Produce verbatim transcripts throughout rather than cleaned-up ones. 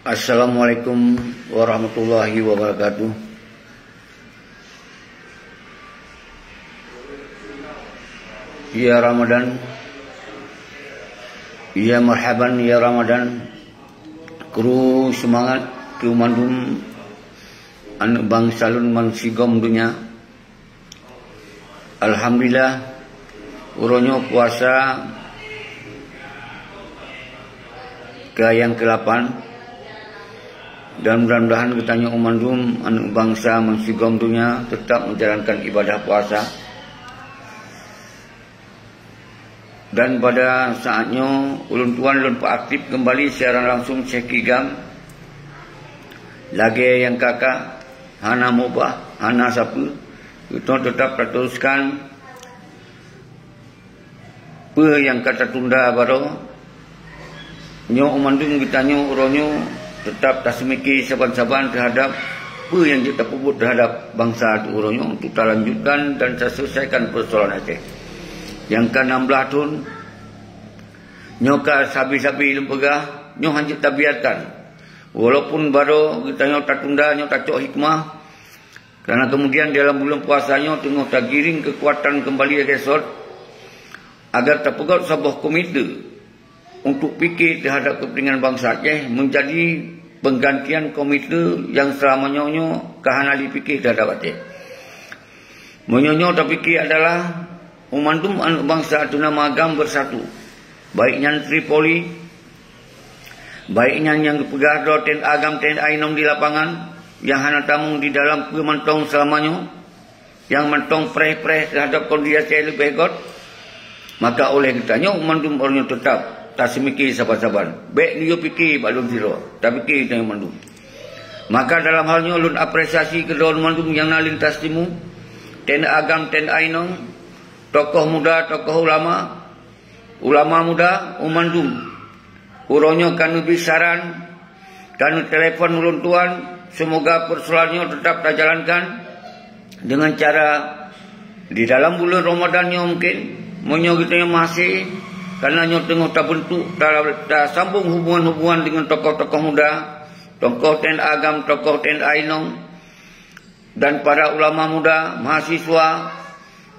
Assalamualaikum warahmatullahi wabarakatuh. Ya Ramadan, ya marhaban ya Ramadan. Kru seumangat keu mandum aneuk bansa lôn ban sigom donya. Alhamdulillah, uroe nyoe puasa keu nyang keulapan, dan mudah-mudahan geutanyoe mandum aneuk bansa meusigom donya teutap menjalankan ibadah puasa. Dan pada saat nyoe, ulôn tuan lôn peuaktif keumbali siaran langsung Syekh Kigam. Lagée nyang ka-ka, hana mubah, hana sapeue, geutanyoe teutap tateruskan peue nyang ka tatunda baroe. Nyoe mandum geutanyoe uroe nyoe teutap taseumiki saban-saban teuhadab peue nyang jeuet tapeubuet teuhadab bansa uroe nyoe untuk talanjutkan dan taseuleusoikan peusoalan Aceh nyang ka nam blaih thon. Nyoe ka sabe-sabe lôn peugah, nyoe hana jeuet tabiarkan. Walaupun baroe geutanyoe tatunda, nyoe tacok hikmah, karena kemudian dalam bulan puasa nyoe teungoh tagiring keukuatan keumbali lagée sot, agar tapeugét saboh komite untuk pike teuhadab keupeuntengan bansa Aceh meunjadi penggantian komite nyang seulama nyoe nyoe ka hana lé pike teuhadab Aceh. Meunyoe nyoe tapike adalah mandum aneuk bansa teuh nama GAM beusatu, baik nyan Tripoli, baik nyan nyang geupeugah droe T N A GAM T N A inong di lapangan, nyang hana tamong di dalam peue mantong seulama nyoe, nyang mantong preh-preh teuhadab kondisi Aceh leubeh göt, maka oleh geutanyoe mandum ureuëng nyoe teutap taseumiki saban-saban. Bék neuyue pike bak lôn sidroe, tapike geutanyoe mandum. Maka dalam hal nyoe lôn apresiasi keu droe mandum nyang na lintas timu, T N A GAM T N A inong, tokoh muda, tokoh ulama, ulama muda, u mandum. Uroe nyoe ka neubri saran, ka neutelepon ulôn tuan, seumoga peusoalan nyoe teutap tajalankan deungon cara di dalam buleuen Ramadan nyoe mungken, meunyoe geutanyoe maséh, karena nyoe teungoh tabeuntuk, ta-, tasambong hubungan-hubungan deungon tokoh-tokoh muda, tokoh T N A GAM, tokoh T N A inong, dan para ulama muda, mahasiswa,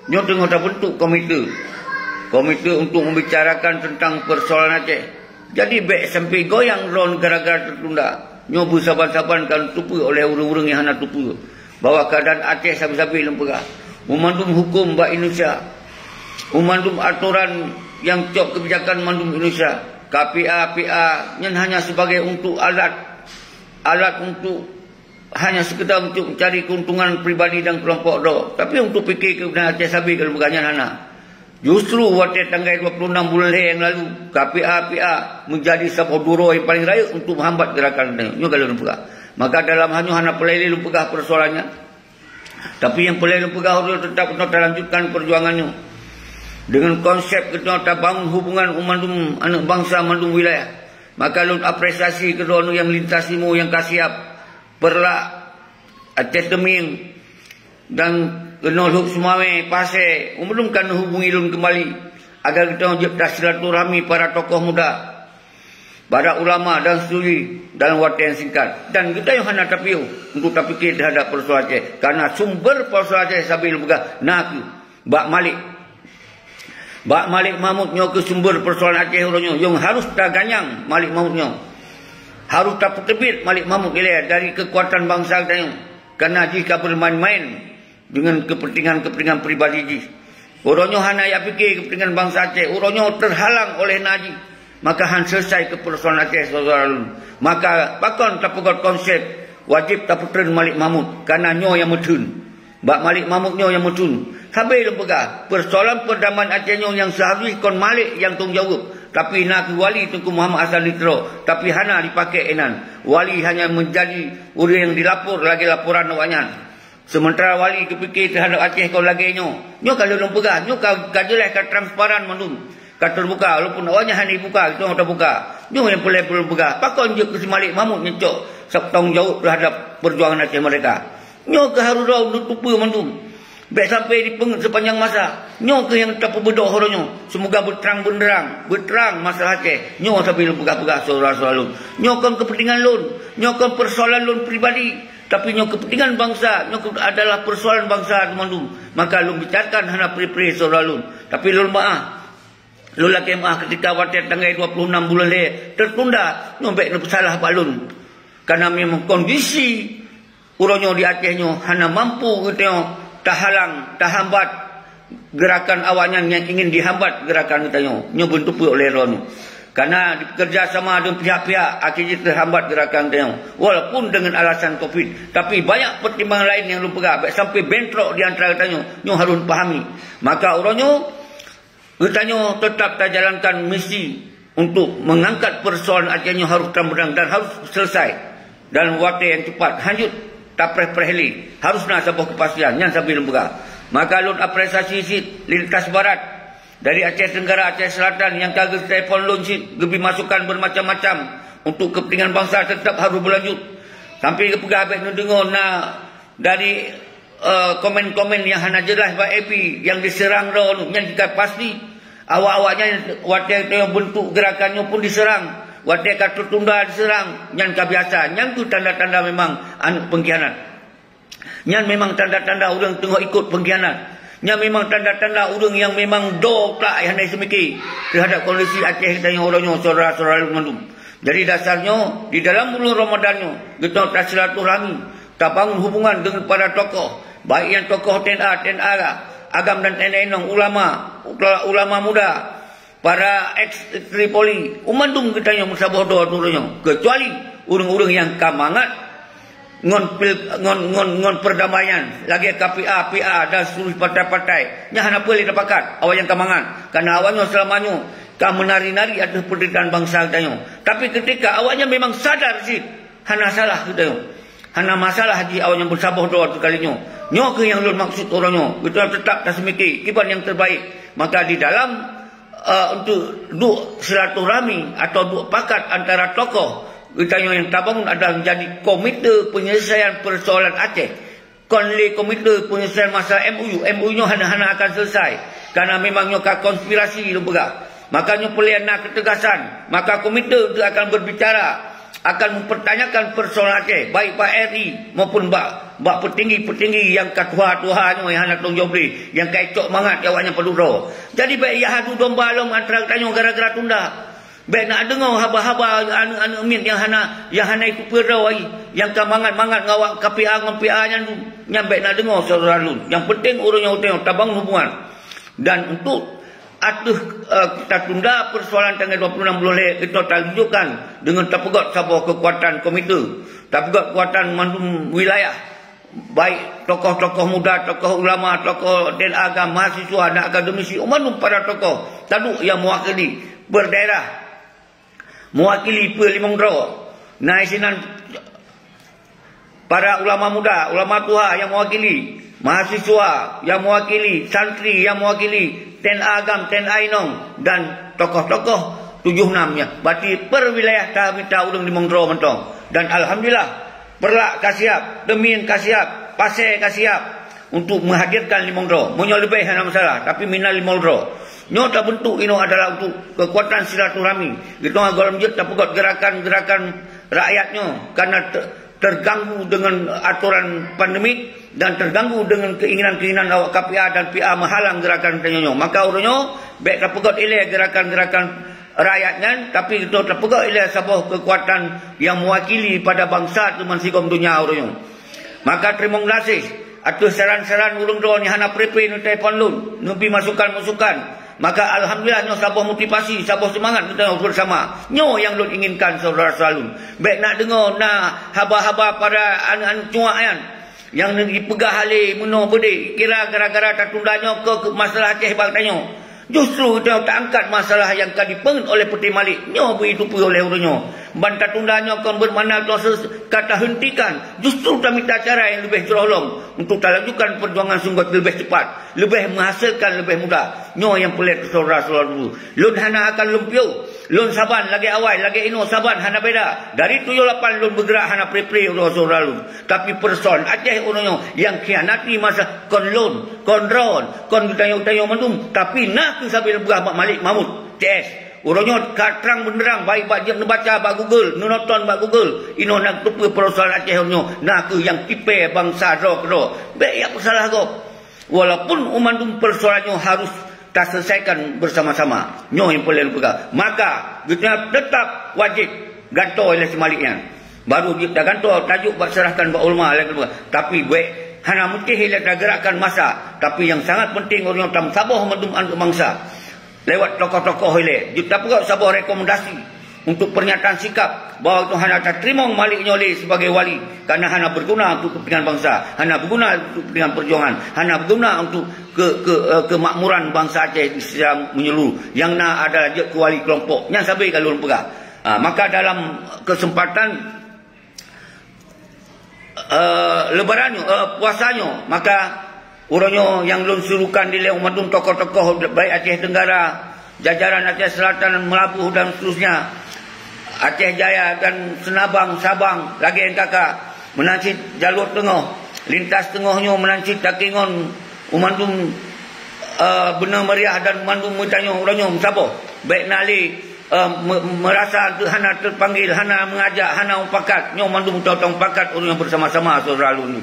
nyoe teungoh tabeuntuk komite. Komite untuk membicarakan tentang persoalan Aceh. Jadi bék sampai goyang droe gara-gara tertunda. Nyoe beusaban-saban ka teupeue oleh ureuëng-ureuëng nyang hana teupeue bahwa keadaan Aceh sabe-sabe lôn peugah. Meumandum huköm bak Indonesia, meumandum atoran nyang cok keubijakan mandum Indonesia, K P A, P A, nyan hanya sebagai untuk alat, alat untuk hanya sekedar untuk mencari keuntungan pribadi dan kelompok droe, tapi untuk pike keubeunangan Aceh sabe ka lôn peugah nyan hana. Justru watée tanggai dua puluh enam buleuen lhée nyang lalu, K P A, P A menjadi saboh duroe nyang paleng rayeuk untuk meuhambat geurakan nyoe ka lôn peugah. Maka dalam hal nyoe hana peureulée lôn peugah peusoalan nyan. Tapi nyang peureulée lôn peugah, uroe nyoe teutap keunoe talanjutkan peujuangan nyoe deungon konsep keunoe tabangun hubungan u mandum aneuk bansa mandum wilayah. Maka lôn apresiasi keu droe nyang lintas timu nyang ka siab Peureulak, Aceh Teumieng, dan keunoe Lhok Seumawé, Pasé, ulôn ka neuhubungi lôn keumbali, agar geutanyoe jeuet tasilaturahmi para tokoh muda, para ulama dan seutulji dalam watée nyang singkat. Dan geutanyoe hana tapiôh untuk tapike teuhadab peusoalan Aceh, karena sumber peusoalan Aceh sabe lôn peugah na kheueh bak Malik. Bak Malik Mahmud nyoe kheueh sumber peusoalan Aceh uroe nyoe, nyang harôh taganyang Malik Mahmud nyoe. Harôh tapeuteubiet Malik Mahmud ilée dari keukuatan bansa geutanyoe, kareuna jih ka beumaén-maén deungon keupeuntengan-keupeuntengan pribadi jih. Uroe nyoe hana jipike keupeuntengan bansa Aceh, uroe nyoe teuhalang oleh na jih, maka han seuleusai keu peusoalan Aceh syedara lôn. Maka pakon tapeugét konsep wajéb tapeutreun Malik Mahmud, kareuna nyoe nyang meutheun. Bak Malik Mahmud nyoe nyang meutheun. Sabe lôn peugah, peusoalan peudamaian Aceh nyoe nyang seuharôh jih kon Malik nyang tanggung jaweueb, tapi na kheueh Wali Teungku Muhammad Hasan di Tiro, tapi hana jipakée inan. Wali hanya meujadi ureuëng nyang jilapor lagée laporan awaknyan. Seumeuntara Wali geupike teuhadab Aceh kon lagée nyoe. Nyoe ka lôn peugah, nyoe ka, ka jeulaih, ka transparan mandum. Ka teubuka, walaupun awaknyan hana jibuka, geutanyoe tabuka. Nyoe nyang peureulée lôn peugah, pakon jeuet keu si Malik Mahmud nyang cok sab tanggung jaweueb teuhadab peujuangan Aceh Merdeka. Nyoe kheueh harôh droe neuteupeue mandum. Bék sampai dipeungeut seupanjang masa. Nyoe keuh nyang tapeubeudôh uroe nyoe. Seumoga beutrang beunderang, beutrang masalah Aceh. Nyoe sabe lôn peugah-peugah syedara-syedara lôn. Nyoe kon keupeuntengan lôn, nyoe kon peusoalan lôn pribadi, tapi nyoe keupeuntengan bansa, nyoe keu-, adalah peusoalan bansa teumandum. Maka lôn bicarakan hana pre-pre syedara lôn. Tapi lôn meu'ah, lôn lakée meu'ah keutika watée tanggai dua ploh nam buleuen lhée teutunda, nyoe bék neupeusalah bak lôn. Kareuna memang kondisi uroe nyoe di Aceh nyoe hana mampu geutanyoe tahalang, tahambat geurakan awaknyan nyang ingin dihambat geurakan geutanyoe. Nyoe beuteupeue oleh droeneuh. Kareuna dikeureuja sama deungon pihak-pihak akhé jih teuhambat geurakan geutanyoe. Walaupun deungon alasan covid, tapi banyak peutimbangan laén nyang lôn peugah, bék sampai bentrok di antara geutanyoe. Nyoe harôh pahami. Maka uroe nyoe, geutanyoe teutap tajalankan misi untuk meungangkat peusoalan Aceh nyoe harôh tam beudang dan harôh seuleusai dalam watée nyang cepat, hanjeuet tapreh-preh lé. Harôh na saboh keupastian, nyan sabe lôn peugah. Maka lôn apresiasi cit lintas barat dari Aceh Tenggara, Aceh Selatan nyang ka geutelepon lôn cit, geubri masukan beumacam-macam untuk keupeuntengan bansa teutap harôh beulanjut. Sampai geupeugah bék neudeungoe na dari, eh, komen-komen nyang hana jeulaih bak F B nyang diseurang droeneuh, nyan ka pasti. Awak-awaknyan watée tanyoe beuntuk geurakan nyoe pun diseurang, watée ka teutunda diseurang, nyan ka biasa. Nyan keuh tanda-tanda memang aneuëk peungkhianat. Nyan memang tanda-tanda ureuëng teungoh ikot peungkhianat. Nyan memang tanda-tanda ureuëng nyang memang do utak hana seumiké teuhadap kondisi Aceh geutanyoe uroe nyoe, syedara-syedara lôn mandum. Jadi dasar nyoe, di dalam buleuen Ramadhan nyoe, geutanyoe tasilaturahmi, tabangun hubungan deungon para tokoh, baik nyang tokoh T N A, T N A agam dan T N A inong, ulama, ulama muda, para eks Tripoli, u mandum geutanyoe meusaboh droe uroe nyoe, keucuali ureuëng-ureuëng nyang ka mangat ngon pil-, ngon, ngon, ngon peurdamaian, lagée K P A, P A dan seluruh partai-partai. Nyan hana peue lé tapakat awaknyan ka mangat, kareuna awaknyoe seulama nyoe ka meunari-nari ateueh peunderitahan bansa geutanyoe. Tapi keutika awaknyan memang sadar cit, hana salah geutanyoe. Hana masalah jih awaknyan beusaboh droe teuh kali nyoe. Nyoe keuh nyang lôn maksud uroe nyoe. Geutanyoe teutap taseumiké kiban nyang teubaik. Maka di dalam, eh, untuk duek silaturahmi atau duek pakat antara tokoh geutanyoe nyang tabangun adalah menjadi Komite Penyelesaian Persoalan Aceh. Kon lé Komite Penyelesaian Masalah M O U. M O U nyoe hana-hana akan selesai, karena memang nyoe ka konspirasi lôn peugah. Maka nyoe peureulée na keutegasan. Maka komite itu akan berbicara, akan mempertanyakan persoalan Aceh, baik bak R I maupun bak, bak petinggi-petinggi nyang ka tuha-tuha nyoe nyang hana tanggung jaweueb lé, nyang ka icok mangat awaknyan padub droe. Jadi bék yah adu domba lom antara geutanyoe gara-gara tunda. Bék na deungoe haba-haba aneuëk-aneuëk miet nyang hana, nyang hana jiteupeue droe, nyang ka mangat-mangat ngon awak K P A ngon P A nyan, nyan bék na deungoe syedara lôn. Nyang penting ureuëng nyoe tanyoe tabangun hubungan. Dan untuk ateueh, eh, tatunda persoalan tanggai dua puluh enam buleuen lhée, geutanyoe tatunjukkan deungon tapeugét saboh keukuatan komite, tapeugét keukuatan mandum wilayah, baik tokoh-tokoh muda, tokoh ulama, tokoh T N A agam, mahasiswa dan akademisi, u mandum para tokoh taduek nyang meuwakili beudaerah, meuwakili peue limong droe. Na sinan para ulama muda, ulama tuha nyang meuwakili, mahasiswa nyang meuwakili, santri nyang meuwakili, T N A agam, T N A inong, dan tokoh-tokoh tujoh nam nyan. Berarti per wilayah tamita ureuëng limong droe mantong. Dan alhamdulillah, Peureulak ka siap, Teumien ka siap, Pasé ka siap untuk meuhadirkan limong droe. Meunyoe leubeh hana masalah, tapi minimal limong droe. Nyoe tabentuk inoe adalah untuk keukuatan silaturahmi. Geutanyoe gohlom jeuet tapeugét geurakan-geurakan rakyat nyoe, karena te-, terganggu dengan aturan pandemik dan terganggu dengan keinginan-keinginan awak K P A dan P A meuhalang geurakan tanyoe nyoe. Maka uroe nyoe bék tapeugét ilée geurakan-geurakan rakyat nyan, tapi geutanyoe tapeugét ilée saboh keukuatan nyang meuwakili pada bansa teuma sigom donya uroe nyoe. Maka teurimong gaséh ateueh saran-saran ureuëng droe nyang hana pre-pre neutelepon lôn, neubi masukan-masukan. Maka alhamdulillah nyoe saboh motivasi, saboh seumangat geutanyoe beusama. Nyoe nyang lôn inginkan syedara-syedara lôn. Bék na deungoe na haba-haba para aneuëk-aneuëk cuak nyan nyang neupeugah lé meunoe beudé, kira gara-gara tatunda nyoe keu, keu masalah Aceh bak tanyoe. Justru geutanyoe taangkat masalah nyang ka dipeungeut oleh Peuté Malik nyoe beujiteupeue oleh ureuëng nyoe. Ban tatunda nyoe kon beumakna toh se-, ka tahentikan, justru tamita cara nyang leubeh jroh lom untuk talanjutkan peujuangan sunggot leubeh cepat, leubeh meuhasilkan leubeh mudah. Nyoe nyang peureulée syedara-syedara lôn. Lôn hana akan lôn piôh. Lôn saban lagée awai, lagée inoe saban hana beda. Dari tujoh lapan lôn beugerak hana pre-pre uroe syedara lôn. Tapi peuresoalan Aceh uroe nyoe nyang khianati masa kon lôn, kon droen, kon geutanyoe-tanyoe mandum, tapi na kheueh sabe lôn peugah bak Malik Mahmud, C S. Uroe nyoe ka trang beunderang, baik bak jeuet neubaca bak Google, neunonton bak Google, inoe na teupeue peuresoalan Aceh uroe nyoe, na kheueh nyang tipée bansa droe keudroe. Bék jak peusalah gob. Walaupun u mandum peuresoalan nyoe harus taselesaikan bersama-sama. Nyoe nyang peureulée lôn peugah. Maka, geutanyoe teutap wajéb gantoe lé si Malik nyan. Baru jeuet tagantoe, tajok bak serahkan bak ulama lé keudua. Tapi bék hana meusti lé tageurakkan masa. Tapi nyang sangat penting, ureuëng nyoe tameusaboh mandum aneuëk bansa. Lewat tokoh-tokoh ilée, jeuet tapeugah saboh rekomendasi untuk pernyataan sikap bahwa itu hana tateurimong Malik nyoe lé sebagai wali, karena hana berguna untuk kepentingan bangsa, hana berguna untuk kepentingan perjuangan, hana berguna untuk ke, ke, eh, kemakmuran bangsa Aceh secara menyeluruh. Yang na adalah jeuet keu wali kelompok. Nyan sabe ka lôn peugah. Ha, maka dalam kesempatan eh, lebaran nyoe, eh, puasa nyoe, maka uroe nyoe nyang lôn serukan dilée mandum tokoh-tokoh baik Aceh Tenggara, jajaran Aceh Selatan, Meulaboh dan seterusnya, Aceh Jaya dan Seunabang, Sabang, lagée nyang ka-ka, meunan cit jalur teungoh, lintas teungoh nyoe meunan cit takingon u mandum, eh, beuneueng meriah dan mandum meutanyoe uroe nyoe meusaboh. Bék na lé eh, me-, meurasa hana teupanggil, hana meungajak, hana mupakat, nyoe mandum teuh mupakat ureuëng nyang bersama-sama syedara lôn.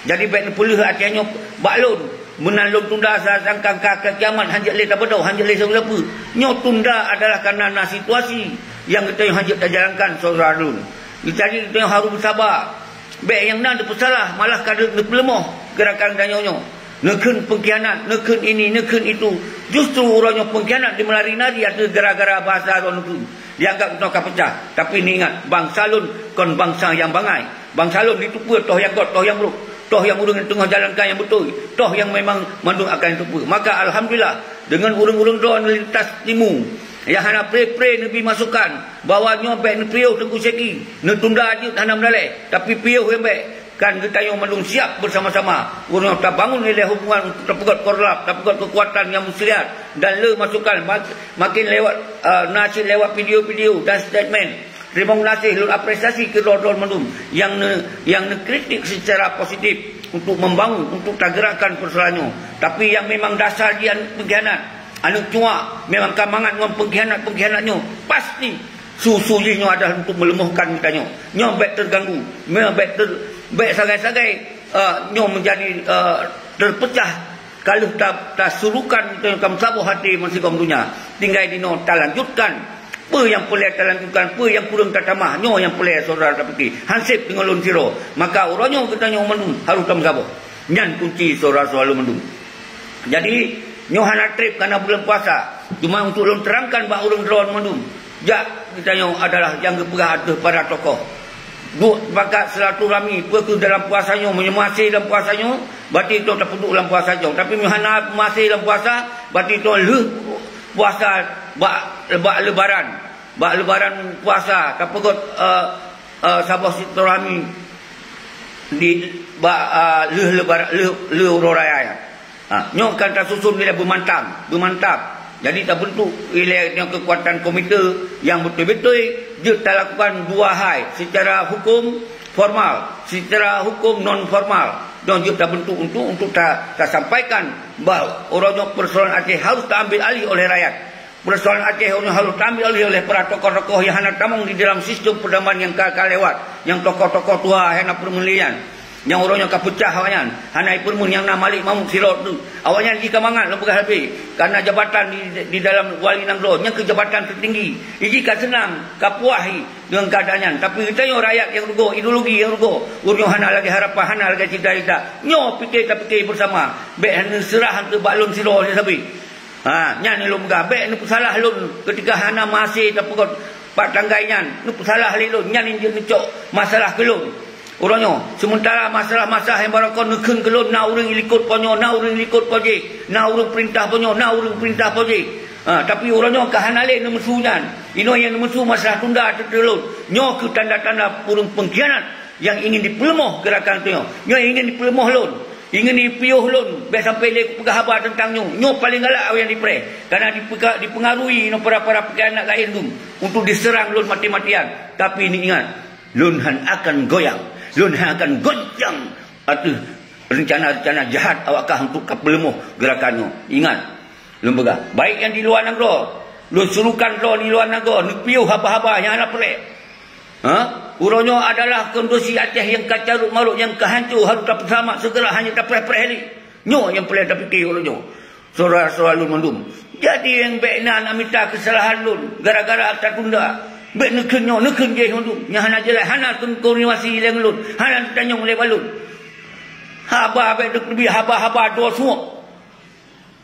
Jadi bék neupeuleueh até nyoe bak lôn, meunan lôn tunda sa-, sangka ka, ka kiamat hanjeuet lé tabeudôh, hanjeuet lé sapeue-sapeue. Nyoe tunda adalah karena na situasi nyang geutanyoe hanjeuet tajalankan syedara lôn. Jadi geutanyoe harôh beusaba. Bék nyang na neupeusalah, malah ka neupeuleumah gerakan tanyoe nyoe. Neukheun pengkhianat, neukheun ini, neukheun itu. Justru uroe nyoe pengkhianat dimeulari-lari ateueh gara-gara bahasa droe neukheun. Dianggap geutanyoe ka peucah. Tapi neuingat, bansa lôn kon bansa nyang bangai. Bansa lôn jiteupeue toh nyang göt, toh nyang brôk, toh nyang ureuëng nyang teungoh jalankan nyang beutôi, toh nyang memang mandum akan jiteupeue. Maka alhamdulillah, deungon ureuëng-ureuëng droe lintas timu nyang hana pre-pre neubi masukan bahwa nyoe bék neupiôh Teungku Syeki, neutunda jeuet hana meudaleh, tapi piôh nyang bék. Kan geutanyoe mandum siap bersama-sama. Uroe nyoe tabangun ilée hubungan untuk tapeugöt korlap, tapeugöt keukuatan nyang muslihat dan le masukan mak-, makin lewat, eh, na cit lewat video-video dan statement. Teurimong gaséh lôn apresiasi keu droe-droe mandum nyang ne-, nyang neukritik secara positif untuk membangun, untuk tagerakkan persoalan nyoe. Tapi nyang memang dasar jih aneuëk pengkhianat, aneuëk cuak, memang ka mangat ngon pengkhianat-pengkhianat nyoe, pasti su-su jih nyoe adalah untuk meuleumohkan geutanyoe. Nyoe bék teuganggu, nyoe bék ter-, bék sagai-sagai, eh, nyoe meujadi, eh, teupeucah ka lheueh ta-, tasurukan geutanyoe tameusaboh até meusigom donya. Tinggai dinoe talanjutkan peue nyang peureulée talanjutkan, peue nyang kureueng tatamah, nyoe nyang peureulée syedara tapike. Hanseb deungon lôn sidroe, maka uroe nyoe geutanyoe mandum harôh tameusaboh. Nyan kunci syedara-syedara lôn mandum. Jadi, nyoe hana treb kana buleuen puasa. Cuma untuk lôn terangkan bak ureuëng droe mandum, jak geutanyoe adalah nyang geupeugah ateueh para tokoh. Duek pakat silaturahmi, peue kheueh dalam puasa nyoe, meunyoe masih dalam puasa nyoe, berarti toh tapeuduek lam puasa nyoe. Tapi meunyoe hana masih dalam puasa, berarti toh lheueh puasa bak, bak lebaran. Bak lebaran puasa, tapeugöt, eh, eh, saboh silaturahmi di bak, ah, lheueh lebar-, lheueh, lheueh uroe raya nyan. Ha, nyoe kan tasusun ilée beumantang, beumantap. Jadi tabentuk ilée nyoe keukuatan komite nyang beutôi-beutôi jeuet talakukan dua hai, secara hukum formal, secara hukum non formal. Nyoe jeuet tabentuk untuk, untuk ta-, tasampaikan bahwa uroe nyoe persoalan Aceh harus taambil alih oleh rakyat. Persoalan Aceh uroe nyoe harôh taambil alih oleh para tokoh-tokoh nyang hana tamong di dalam sistem peudamaian nyang ka, ka lewat, nyang tokoh-tokoh tuha nyang hana peureumeuleuan, nyang uroe nyoe ka peucah awaknyan, hana jipeureumeun nyang na Malik Mahmud sidroe teuk. Awaknyan jih ka mangat lôn peugah leubeh, kareuna jabatan di, di dalam wali nanggroe, nyan keuh jabatan teutinggi. Jih ka seunang, ka puah jih deungon keuadaan nyan. Tapi geutanyoe rakyat nyang rugoe, ideologi nyang rugoe, uroe nyoe hana lagée harapan, hana lagée cita-cita. Nyoe pike tapike beusama, bék neuseurah keu bak lôn sidroe sabe. Ha, nyan lôn peugah, bék neupeusalah lôn keutika hana meuhase tapeugöt bak tanggai nyan. Neupeusalah lé lôn, nyan jeuet neucok masalah keu lôn. Uroe nyoe, seumeuntara masalah-masalah nyang barô kon neukheun keu lôn, na ureuëng likot po nyoe, na ureuëng likot po jéh, na ureuëng peurintah po nyoe, na ureuëng peurintah po jéh. Ha, tapi uroe nyoe ka hana lé neumeusu nyan. Inoe nyang neumeusu masalah tunda ateueh lôn. Nyoe keuh tanda-tanda ureuëng peungkhianat nyang ingin dipeuleumah geurakan tanyoe. Nyoe ingin dipeuleumah lôn. Ingin dipiôh lôn. Bèk sampai lé kupeugah haba teuntang nyoe. Nyoe paleng galak awai nyang dipreh. Karena dipeuka-, dipeungaruhi ngon para-para peungkhianat laén dum untuk diseurang lôn maté-matéan. Tapi neuingat, lôn hana akan goyang. Lôn hana akan goncang ateueh reuncana-reuncana jahat awak kah untuk ka peuleumah geurakan nyoe. Ingat, lôn peugah, baik nyang di luwa nanggroe, lôn surukan droe di luwa nanggroe neupiôh haba-haba nyang hana peureulèe. Ha? Uroe nyoe adalah kondisi Aceh nyang ka carôt marôt, nyang ka hanco, harôh tapeuseulamat seugera, hana tapreh-preh lé. Nyoe nyang peureulèe tapike uroe nyoe, syedara-syedara lôn mandum. Jadi, nyang bèk na mita keusalahan lôn gara-gara tatunda. Bèk neukheun nyoe, neukheun jéh mandum. Nyang hana jeulaih, hana kon-, koordinasi lé lôn, hana neutanyong lé bak lôn. Haba bèk neuteubiet haba-haba droe suok.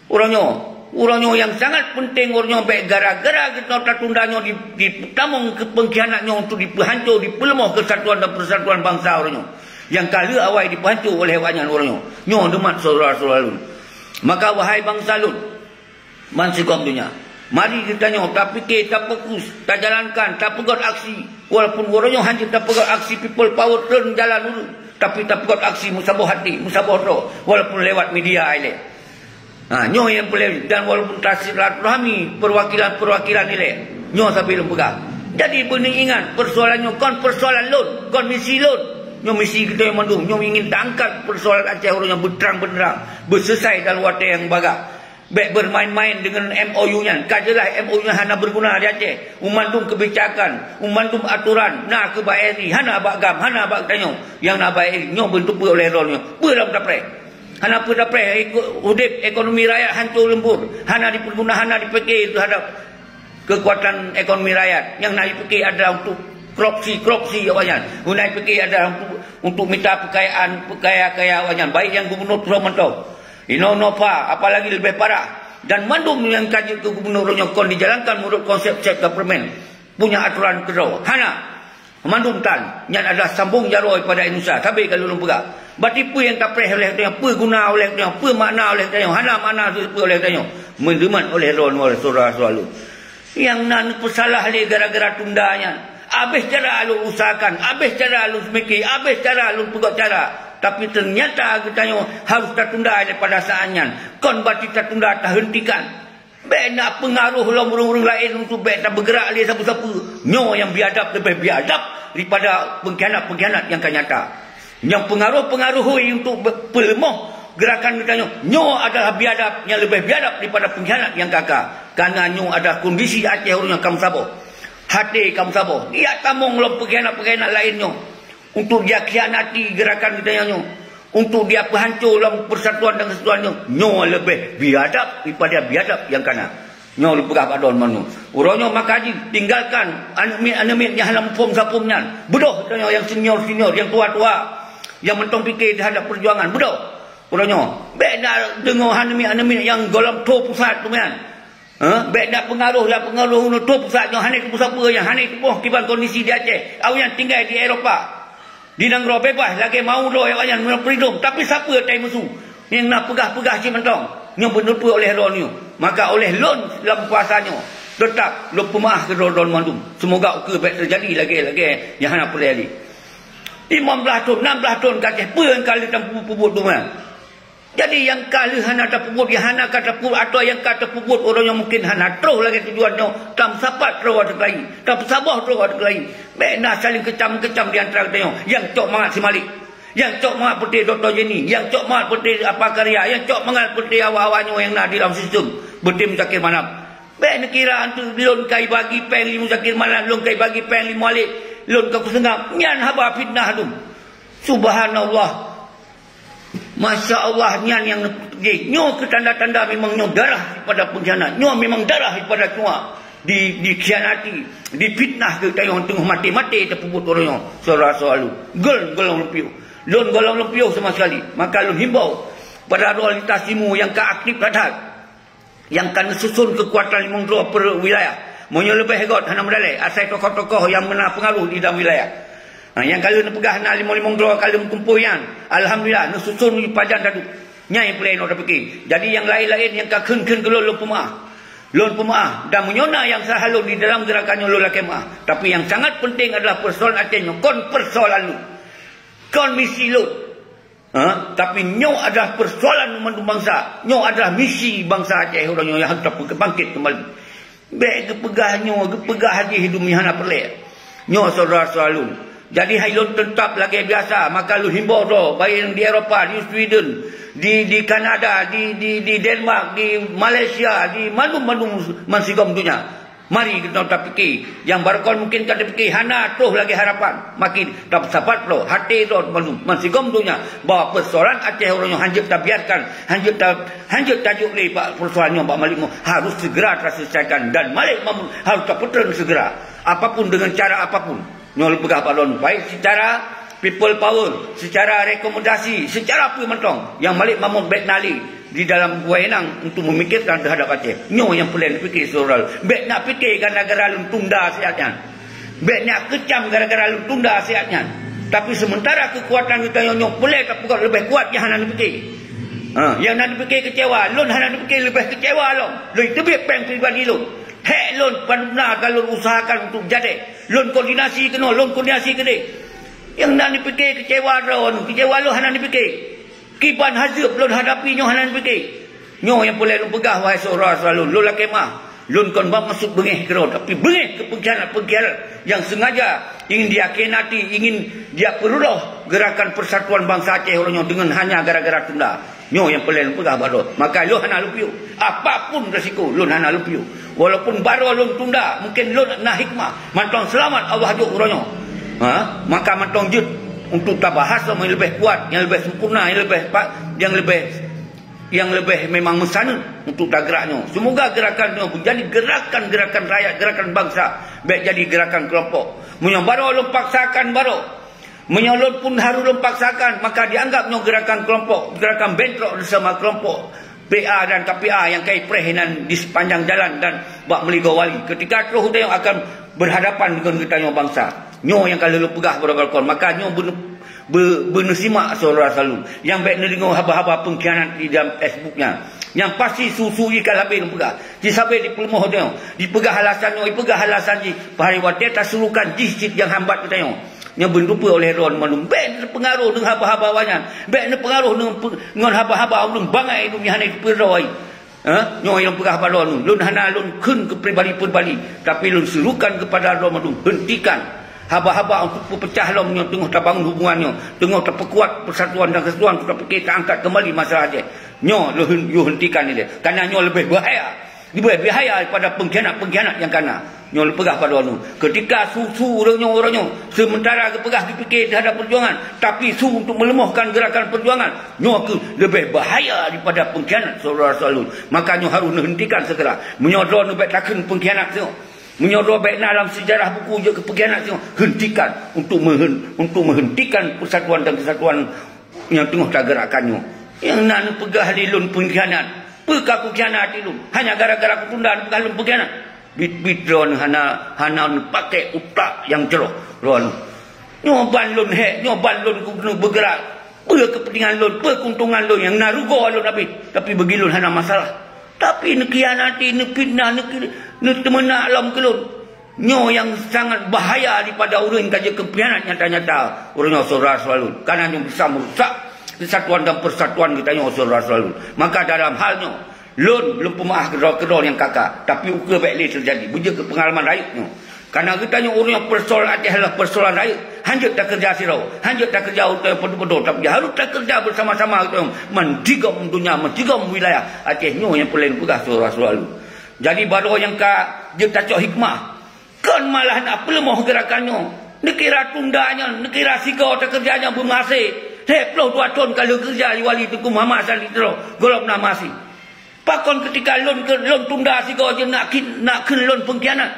Uroe nyoe, uroe nyoe nyang sangat peunteng, uroe nyoe bèk gara-gara geutanyoe tatunda nyoe di, dipeutamong keu peungkhianat nyoe untuk dipeuhanco, dipeuleumah keusatuan dan peusatuan bansa uroe nyoe. Nyang ka lheueh awai dipeuhanco oleh awaknyan uroe nyoe. Nyoe neumat syedara-syedara lôn. Maka, wahai bansa lôn, bansigom donya, mari geutanyoe tapike, tafokus, tajalankan, tapeugöt aksi. Walaupun uroe nyoe hana tapeugöt aksi people power treun jalan ureuëng, tapi tapeugöt aksi meusaboh até, meusaboh droe, walaupun lewat media ilée. Ha, nyoe nyang peureulée, dan walaupun tasilaturahmi perwakilan-perwakilan ilée, nyoe sabe lôn peugah. Jadi, beuneuingat, persoalan nyoe kon persoalan lôn, kon misi lôn. Nyoe misi geutanyoe mandum, nyoe ingin taangkat persoalan Aceh uroe nyoe beuterang-beuneurang, beuseusai dalam watée nyang bagah. Bék beumaén-maén deungon M O U nyan. Ka jeulaih M O U nyan hana beuguna di Aceh. Meumandum keubijakan, meumandum atoran na keu bak A R I, hana bak GAM, hana bak geutanyoe. Nyang na bak A R I nyoe beuteupeue oleh droeneuh. Peue lom tapreh? Hana peue tapreh, eko-, udeb ekonomi rakyat hanco leumbur. Hana dipeuguna, hana dipike teuhadap keukuatan ekonomi rakyat. Nyang na jipike adalah untuk korupsi-korupsi awaknyan. Nyang na jipike adalah untuk, untuk mita peukayaan, peukaya-kaya awaknyan, baik nyang gubunur troh mantong. Inoe Nova, apalagi leubeh parah. Dan mandum nyang ka jeuet keu gubunur nyoe kon dijalankan meunurot konsep-konsep government. Punya atoran keudroe. Hana. Mandum tan. Nyan adalah sambong jaroe pada Indonesia. Sabe ka lôn peugah. Bati peue nyang tapreh oleh tanyoe, peue guna oleh tanyoe, peue makna oleh tanyoe, hana makna peue oleh tanyoe. Meudeuman oleh droeneuh, syedara-syedara lôn. Nyang na neupeusalah lé gara-gara tunda nyan. Abéh cara lôn usahakan, abéh cara lôn seumike, abéh cara lôn peugöt cara. Tapi teunyata geutanyoe harôh tatunda daripada saát nyan. Kon bati tatunda, tahentikan. Bék na peungaroh lom ureuëng-ureuëng laén untuk bék tabeugeurak lé sapeue-sapeue. Nyoe nyang biadab leubeh biadab daripada peungkhianat-peungkhianat nyang ka nyata. Nyang peungaroh-peungaroh hôi untuk be-, peuleumoh geurakan geutanyoe, nyoe adalah biadab nyang leubeh biadab daripada peungkhianat nyang ka-ka. Kareuna nyoe adalah kondisi Aceh ureuëng nyang ka meusaboh. Até ka meusaboh. Yak tamong lom peungkhianat-peungkhianat laén nyoe untuk jikhianati geurakan geutanyoe nyoe, untuk jipeuhanco lom persatuan dan kesatuan nyoe, nyoe leubeh biadab daripada biadab nyang ka na. Nyoe lôn peugah bak droeneuh mandum. Uroe nyoe maka jih tinggalkan aneuk miet-aneuk miet nyang hana muphom sapeue nyan. Beudôh tanyoe nyang senior-senior, nyang tua-tua, nyang mantong pike teuhadap peujuangan. Beudôh. Uroe nyoe, bék na deungoe aneuk miet-aneuk miet nyang gohlom tho pusat tu nyan. Ha? Bék na peungaroh lam peungaroh nyoe tho pusat nyoe hana teupeu sapeue, nyang hana teupeu kiban kondisi di Aceh. Awaknyan tinggai di Eropa. Di nanggroe beubaih lagée mau droe awaknyan meunyoe freedom, tapi sapeue tai meusu nyang na peugah-peugah cit mantong nyang beuneupeue oleh droeneuh. Maka oleh lôn lam puasa nyoe, teutap lôn peumeuáh keu droe-droe mandum. Seumoga ukeue bék teujadi lagée-lagée nyang hana peureulée. Limong blaih thon, nam blaih thon ka Aceh, peue nyang ka lheueh tapeubuet-peubuet teuma? Jadi, nyang ka lheueh hana tapeubuet, nyang hana ka tapeubuet, atawa nyang ka tapeubuet uroe nyoe mungken hana troh lagée tujuan nyoe, tameusapat troh ateueh keulayi, tameusaboh troh ateueh keulayi. Bék na saléng keucam-keucam di antara geutanyoe, nyang cok mangat si Malik, nyang cok mangat peuté Dokto Jenny, nyang cok mangat peuté Apa Karya, nyang cok mangat peuté awak-awak nyoe nyang na di dalam sistem, peuté Muzakir Manaf. Bék neukira antu lôn ka ibagi péng lé Muzakir Manaf, lôn ka ibagi péng lé Malik, lôn ka kuseungab. Nyan haba fitnah dum. Subhanallah. Masya Allah, nyan nyang neupeugah. Nyoe keuh tanda-tanda memang nyoe darah daripada pengkhianat. Nyoe memang darah daripada cuma di, dikhianati, difitnah keu tanyoe teungoh maté-maté tapeubuet uroe nyoe. Syedara-syedara lôn, gohlom lôn piôh. Lôn gohlom lôn piôh sama sekali. Maka lôn himbau pada droe lintas timu nyang ka aktif that-that. Nyang ka neususun keukuatan limong droe per wilayah. Meunyoe leubeh göt hana meudalée, asai tokoh-tokoh nyang meuna peungaroh di dalam wilayah. Ha, nyang ka lheueh neupeugah na limong-limong droe ka lheueh meukumpôi nyan. Alhamdulillah, neususun pajan taduek. Nyan nyang peureulée inoe tapike. Jadi nyang laén-laén nyang ka kheun-kheun keu lôn, lôn peumeuáh. Lôn peumeu'ah, dan meunyoe na nyang salah lôn di dalam geurakan nyoe, lôn lakée meu'ah. Tapi nyang sangat penting adalah persoalan Aceh nyoe kon persoalan lôn. Kon misi lôn. Ha? Tapi nyoe adalah persoalan mandum bansa. Nyoe adalah misi bansa Aceh uroe nyoe nyang harôh tapeuke-, bangkét keumbali. Bék geupeugah nyoe, geupeugah jih dum nyang hana peureulée. Nyoe syedara-syedara lôn. Jadi hai lôn teutab lagée biasa, maka lôn himbau droe, baik di Eropa, di Sweden, di, di Kanada, di, di, di Denmark, di Malaysia, di mandum-mandum mansigom donya. Mari geutanyoe tapike. Nyang barokon mungken ka tapike hana troh lagée harapan. Makin tapeusapat lom até droe mandum mansigom donya bahwa persoalan Aceh uroe nyoe hanjeuet tabiarkan, hanjeuet ta-, hanjeuet tajok lé bak persoalan nyoe bak Malik Mahmud, harus segera taselesaikan dan Malik Mahmud harus tapeutreun segera. Apapun, dengan cara apapun. Nyoe lôn peugah bak droeneuh, baik secara people power, secara rekomendasi, secara peue mantong, nyang Malik Mahmud bék na lé di dalam wewenang untuk memikirkan terhadap Aceh. Nyoe nyang peureulée neupike syedara. Bék na pike gara-gara lôn tunda siat nyan. Bék na keucam gara-gara lôn tunda siat nyan. Tapi sementara keukuatan geutanyoe nyoe peureulée tapeugah leubeh kuat nyang hana neupike. Ha, nyang na neupike keucewa, lôn hana neupike leubeh keucewa lom. Lôn teubiet péng pribadi lôn. Hék lôn, padum na ka lôn usahakan untuk jadi. Lôn koordinasi keunoe, lôn koordinasi keudeh. Nyang na neupike keucewa droeneuh, keucewa lôn hana neupike. Kiban hazeueb lôn hadapi nyoe hana neupike. Nyoe nyang peureulée lôn peugah, wahai syedara-syedara lôn, lôn lakée meu'ah. Lôn kon bak maksud beungéh keudroe, tapi beungéh keu peungkhianat-peungkhianat nyang sengaja ingin dikhianati, ingin dipeureuloh geurakan persatuan bansa Aceh uroe nyoe deungon hanya gara-gara tunda. Nyoe nyang peureulée lôn peugah bak droe. Maka lôn hana lôn piôh. Apapun resiko, lôn hana lôn piôh. Walaupun baroe lôn tunda, mungken lôn na hikmah. Mantong seulamat Allah jok uroe nyoe. Ha? Maka mantong jeuet untuk tabahas nyang leubeh kuat, nyang leubeh sempurna, nyang leubeh pa-, nyang leubeh, nyang leubeh memang meusaneut untuk tageurak nyoe. Semoga geurakan nyoe menjadi gerakan-gerakan rakyat, gerakan bangsa, bék jadi gerakan kelompok. Meunyoe baroe lôn paksakan baroe, Meunyoe lôn pun harôh lôn paksakan, maka dianggap nyoe geurakan kelompok, geurakan bentrok bersama kelompok P A dan K P A nyang ka ipreh inan di sepanjang jalan dan bak meuligoe wali. Ketika troh geutanyoe akan berhadapan deungon geutanyoe bansa. Nyoe nyang ka lheueh lôn peugah bak droe kon. Maka nyoe beune-, be-, beuneusimak syedara-syedara lôn. Nyang bék neudeungoe haba-haba peungkhianat di dalam Facebook nyan. Nyang pasti su-su jih ka leubeh lôn peugah. Jisabé dipeuleumah geutanyoe. Dipeugah alasan nyoe, dipeugah alasan jih. Padahai watée tasurukan jih cit nyang hambat geutanyoe. Nyang beuneupeue oleh droe mandum. Bék neupeungaroh deungon haba-haba awaknyan. Bék neupeungaroh deungon pe-, ngon haba-haba ureuëng bangai lôn nyang hana jipeureulée. Ha? Nyoe nyang peugah bak droeneuh. Lôn hana lôn kheun keu pribadi-pribadi, tapi lôn serukan keupada droe mandum, hentikan haba-haba untuk peupeucah lom nyoe teungoh tabangun hubungan nyoe, teungoh tapeukuat persatuan dan kesatuan, tapike taangkat keumbali masalah Aceh. Nyoe lôn hen-, yue hentikan ilée. Karena nyoe leubeh bahaya. Leubeh bahaya daripada pengkhianat-pengkhianat nyang ka na. Nyoe lôn peugah bak droeneuh. Ketika su-su ureuëng nyoe, ureuëng nyoe, sementara geupeugah geupike terhadap perjuangan, tapi su untuk melemahkan gerakan perjuangan, nyoe kheueh leubeh bahaya daripada pengkhianat syedara-syedara lôn. Maka nyoe harôh neuhentikan segera. Meunyoe droeneuh bék takheun pengkhianat nyoe, meunyoe droe bék na lam sejarah buku jeuet keu pengkhianat nyoe, hentikan untuk meuhen-, untuk menghentikan persatuan dan kesatuan nyang teungoh tageurakkan nyoe. Nyang na neupeugah lé lôn pengkhianat. Peue ka kukhianati lôn? Hanya gara-gara kutunda neupeugah lôn pengkhianat? Bit-bit droeneuh hana, hana neupaké utak nyang jroh droeneuh. Nyoe ban lôn hék, nyoe ban lôn keuneuk beugeurak. Peue keupeuntengan lôn, peue keuntungan lôn nyang na rugoe lôn abéh, tapi bagi lôn hana masalah. Tapi neukhianati, neufitnah, neuki-, neuteumeunak lom keu lôn. Nyoe nyang sangat bahaya daripada ureuëng ka jeuet keu pengkhianat nyata-nyata. Ureuëng nyoe syedara-syedara lôn, karena nyoe bisa meurusak kesatuan dan persatuan geutanyoe syedara-syedara lôn. Maka dalam hal nyoe, lôn, lôn peumeu'ah keudroe-keudroe nyang ka-ka, tapi ukeue bék lé teujadi, beujeuet keu peungalaman rayeuk nyoe. Karena geutanyoe ureuëng nyoe persoalan Aceh adalah persoalan rayeuk, hanjeuet takeureuja sidroe, hanjeuet takeureuja utai podo-podo, tapi harôh takeureuja beusama-sama geutanyoe, mansigom donya, mansigom wilayah Aceh nyoe nyang peureulée lôn peugah syedara-syedara lôn. Jadi, baroe nyang ka jeuet tacok hikmah, kon malah na peuleumoh geurakan nyoe. Neukira tunda nyan, neukira sigoe teukeureuja nyan beumeuhasé. Lhée ploh dua thon ka lheueh keureuja di Wali Teungku Muhammad Hasan di Tiro, gohlom na meuhasé. Pakon keutika lôn keu-, lôn tunda sigoe jeuet nak kheun, nak kheun lôn pengkhianat,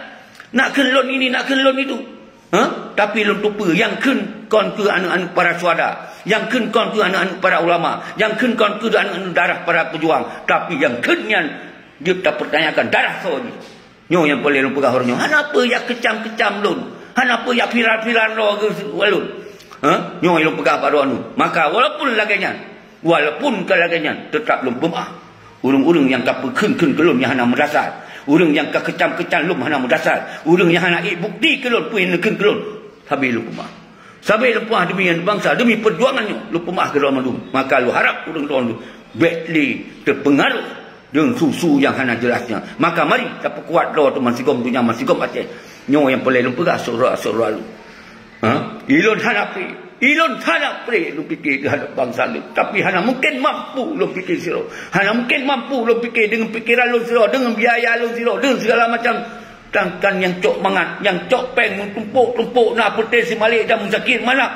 nak kheun lôn ini, nak kheun lôn itu. Ha? Tapi lôn teupeue, nyang kheun kon keuh aneuëk-aneuëk para syuhada, nyang kheun kon keuh aneuëk-aneuëk para ulama, nyang kheun kon keuh aneuëk-aneuëk darah para peujuang, tapi nyang kheun nyan jeuet tapeurtanyakan darah soe jih. Nyoe nyang peureulée lôn peugah uroe nyoe. Hana peue jak keucam-keucam lôn, hana peue jak viral-viral droe keu lôn. Ha? Nyoe nyang lôn peugah bak droeneuh. Maka walaupun lagée nyan, walaupun ka lagée nyan, teutab lôn peumeu'ah ureuëng-ureuëng nyang ka peukheun-kheun keu lôn nyang hana meudasar. Ureuëng nyang ka keucam-keucam lôn hana meudasar. Ureuëng nyang hana ék bukti keu lôn, peue nyang neukheun keu lôn. Sabe lôn peumeu'ah. Sabe lôn peumeu'ah demi bansa, demi peujuangan nyoe. Lôn peumeu'ah keu droe mandum. Maka lôn harab ureuëng droe mandum bék lé teupeungaruh deungon su-su nyang hana jeulaih nyan. Maka mari tapeukuat droe teuh meusigom donya, meusigom Aceh. Nyoe nyang peureulée lôn peugah syedara-syedara lôn. Ha? Ilôn hana pré. Ilôn hana pré lôn pike teuhadap bansa lôn. Tapi hana mungken mampu lôn pike sidroe. Hana mungken mampu lôn pike deungon pikeran lôn sidroe, deungon biaya lôn sidroe, deungon segala macam. Sedangkan nyang cok mangat, nyang cok péng meutumpôk-tumpôk na Peuté Simalek dan Muzakir Manaf.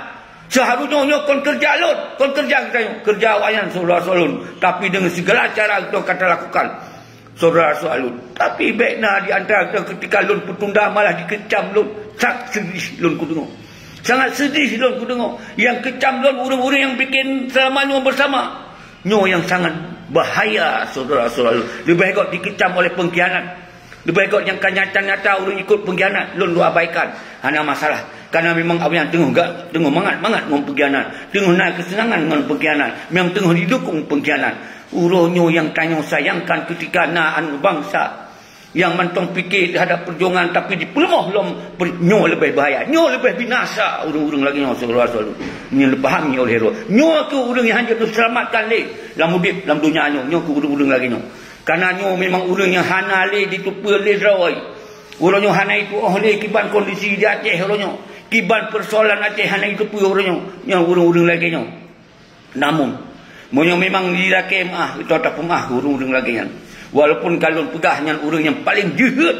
Seuharusnyoe nyoe kon keureuja lôn, kon keureuja geutanyoe, keureuja awaknyan syedara-syedara lôn. Tapi deungon segala cara geutanyoe ka talakukan. Syedara-syedara lôn. Tapi bék na di antara geutanyoe keutika lôn peutunda malah dikeucam lôn. Sangat seudih lôn kudeungoe. Sangat seudih lôn kudeungoe. Nyang keucam lôn ureuëng-ureuëng nyang bikin seulama nyoe beusama. Nyoe nyang sangat bahaya, syedara-syedara lôn. Leubeh gét dikeucam oleh peungkhianat. Leubeh gét nyang ka nyata-nyata ureuëng ikot peungkhianat, lôn lôn abaikan. Hana masalah. Karena memang awaknyan teungoh ga-, teungoh mangat-mangat ngon peungkhianat. Teungoh na keuseunangan ngon peungkhianat. Memang teungoh didukung peungkhianat. Uroe nyoe nyang tanyoe sayangkan keutika na aneuk bansa nyang mantong pike teuhadap peujuangan tapi dipeuleumah lom per-, nyoe leubeh bahaya, nyoe leubeh binasa ureuëng-ureuëng lagée nyoe syedara-syedara lôn. Nyoe leupahami oleh roh. Nyoe keuh ureuëng nyang hanjeuet neuseulamatkan lé lam udeb lam donya nyoe, nyoe keuh ureuëng-ureuëng lagée nyoe. Karena nyoe memang ureuëng nyang hana lé jiteupeue lé droe. Uroe nyoe hana jituoh lé kiban kondisi di Aceh uroe nyoe. Kiban peusoalan Aceh hana jiteupeue uroe nyoe. Nyoe ureuëng-ureuëng lagée nyoe. Namun, meunyoe memang jilakée meu'ah, geutanyoe tapeumeu'ah keu ureuëng-ureuëng lagée nyan. Walaupun ka lôn peugah nyan ureuëng nyang paleng jeuhet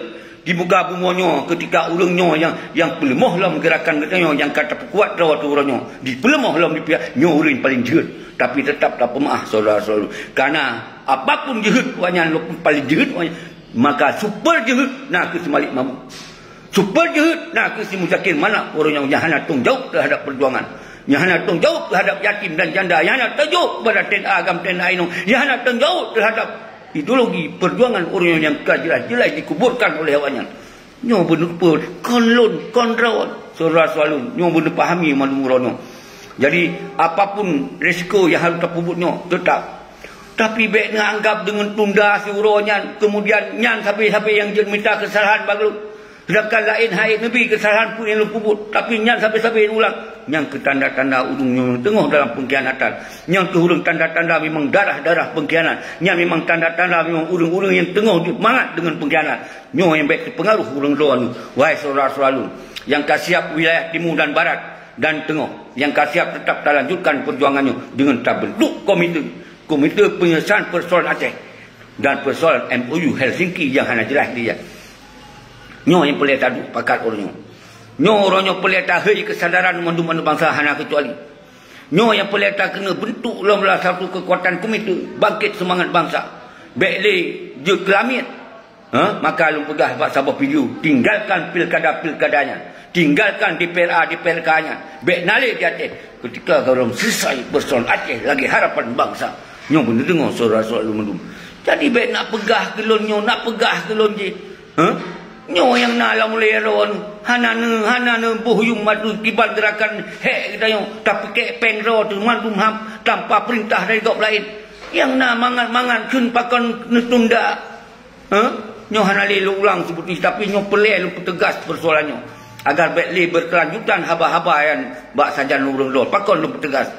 di muka bumoe nyoe, keutika ureuëng nyoe nyang, nyang peuleumah lom geurakan geutanyoe nyang ka tapeukuat droe teuh uroe nyoe, dipeuleumah lom di pihak nyoe ureuëng paleng jeuhet. Tapi teutap tapeumeu'ah syedara-syedara lôn. Karena apapun jeuhet awaknyan, walaupun paleng jeuhet awaknyan, maka super jeuhet na keuh Simalek Mahmud. Super jeuhet na keuh si Muzakir Manaf, ureuëng nyang hana tanggung jaweueb teuhadap peujuangan, nyang hana tanggung jaweueb teuhadap yatim dan janda, nyang hana tanggung jaweueb kepada T N A agam, T N A inong, nyang hana tanggung jaweueb teuhadap ideologi peujuangan ureuëng nyang ka jeulaih-jeulaih dikuburkan oleh awaknyan. Nyoe beuneupeue kon lôn, kon droe, syedara-syedara lôn, nyoe beuneupahami mandum uroe nyoe. Jadi, apapun risiko nyang harôh tapeubuet nyoe, teutap. Tapi bék neuanggap deungon tunda siuroe nyan, keumudian nyan sabe-sabe nyang jeuet mita keusalahan bak lôn. Sedangkan laén han ék neubi keusalahan peue nyang lôn peubuet, tapi nyan sabe-sabe ulang. Nyan keuh tanda-tanda ureuëng nyang teungoh dalam peungkhianatan. Nyan keuh ureuëng tanda-tanda memang darah-darah peungkhianat. Nyan memang tanda-tanda memang ureuëng-ureuëng nyang teungoh mangat deungon peungkhianat. Nyoe nyang bék teupeungaruh ureuëng droe nyoe, wahai syedara-syedara lôn, nyang ka siab wilayah timu dan barat dan teungoh, nyang ka siab teutap talanjutkan peujuangan nyoe deungon tabeuntuk komite, Komite Penyelesaian Persoalan Aceh dan Persoalan M O U Helsinki nyang hana jeulaih lé nyan. Nyoe nyang peureulée taduek pakat uroe nyoe. Nyoe uroe nyoe peureulée tahei keusadaran mandum aneuk bansa hana keucuali. Nyoe nyang peureulée takeuneuk beuntuk lom satu keukuatan komite bangkét seumangat bansa. Bék lé jeuet keu lamiet. Ha? Maka lôn peugah bak saboh video, tinggalkan pilkada-pilkada nyan. Tinggalkan D P R A, D P R K nyan. Bék na lé di Aceh. Keutika gohlom selesai peusoalan Aceh lagée harapan bansa. Nyoe beuneudeungoe syedara-syedara lôn mandum. Jadi bék na peugah keu lôn nyoe, na peugah keu lôn jéh. Ha? Nyoe nyang na lam ulée droe nyoe, hana neu-, hana neuboh yuem madu kiban geurakan hék geutanyoe, tapeukék péng droe teuh mandum ham tanpa peurintah dari gob laén. Nyang na mangat-mangat kheun pakon neutunda. Ha? Nyoe hana lé lôn ulang seperti, tapi nyoe peureulée lôn peuteugas peusoalan nyoe, agar bék lé beukeulanjutan haba-haba nyan bak sajan ureuëng droe. Pakon lôn peuteugas?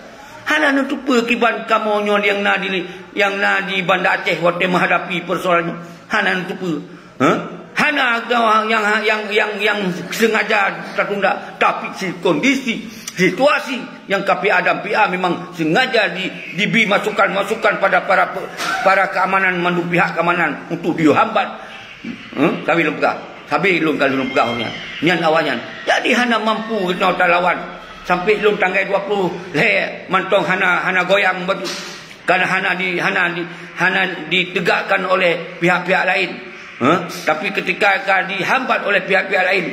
Hana neuteupeue kiban kamoe nyoe nyang na di, nyang na di Banda Aceh watée meuhadapi peusoalan nyoe. Hana neuteupeue. Ha? Hana nyang, nyang, nyang, nyang sengaja tatunda, tapi si kondisi, situasi nyang ka pih ada pih memang sengaja di, dibi masukan-masukan pada para pe-, para keamanan, mandum pihak keamanan untuk dihambat. Ha? Sabe lôn peugah. Sabe lôn ka lôn peugah awaknyan. Nyan awaknyan. Jadi hana mampu geutanyoe talawan. Sampai lôn tanggai dua puluh lhée mantong hana, hana goyang batu. Karena hana di, hana di, hana ditegakkan oleh pihak-pihak laén. Ha? Tapi ketika ka dihambat oleh pihak-pihak laén,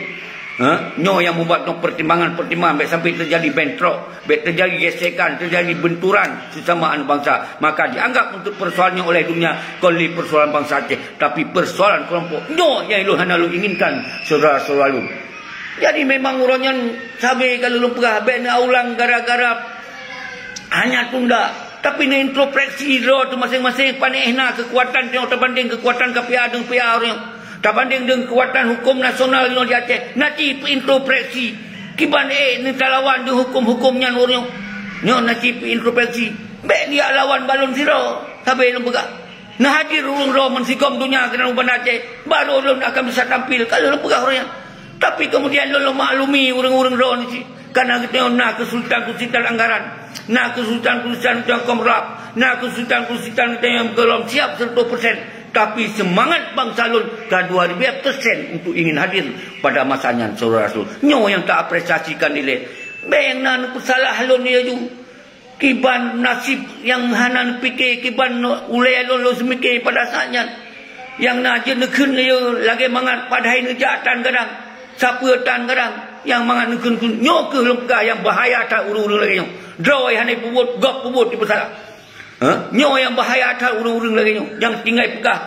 ha? Nyoe nyang membuat nyoe pertimbangan-pertimbangan, bék sampai terjadi bentrok, bék terjadi gesekan, terjadi benturan sesama aneuk bangsa. Maka dianggap untuk persoalan nyoe oleh dunia kon lé persoalan bangsa Aceh, tapi persoalan kelompok. Nyoe nyang lôn hana lôn inginkan, syedara-syedara lôn. Jadi memang uroe nyan sabe ka lôn peugah, bék neuulang gara-gara hana tunda, tapi neuintrospeksi droe teuh maséng-maséng, panéh na keukuatan tanyoe teubandéng keukuatan K P A deungon P A uroe nyoe. Tabandeng deungon keukuatan huköm nasional nyoe di Aceh, na cit peuintrospeksi. Kiban ék neutalawan deungon huköm-huköm nyan uroe nyoe. Nyoe na cit peuintrospeksi. Bék neujak lawan balon sidroe. Sabe lôn peugah. Na hadir ureuëng droe meusigom donya keunan u Banda Aceh, baru lôn akan bisa tampil, ka lôn peugah uroe nyan. Tapi kemudian lôn, lôn maklumi ureuëng-ureuëng droe nyoe cit. Karena geutanyoe na keusulitan-keusulitan anggaran, na keusulitan-keusulitan geutanyoe komrap, na keusulitan-keusulitan geutanyoe belom siap seratus persen. Tapi seumangat bansa lôn ka dua ribu persen untuk ingin hadir pada masa nyan, syedara rasul. Nyoe nyang taapresiasikan ilée. Bék nyang na neupeusalah lôn laju. Kiban naseb nyang hana neupike, kiban ulée lôn, lôn seumike pada saát nyan. Nyang na jeuet neukheun lé lagée mangat padahai neujak tan gadang, sapeue tan gadang, nyang mangat neukheun-kheun. Nyoe kheueh lôn peugah nyang bahaya that ureuëng-ureuëng lagée nyoe. Droe hana peubuet, gob peubuet jipeusalah. Ha? Nyoe nyang bahaya that ureuëng-ureuëng lagée nyoe, nyang tinggai peugah,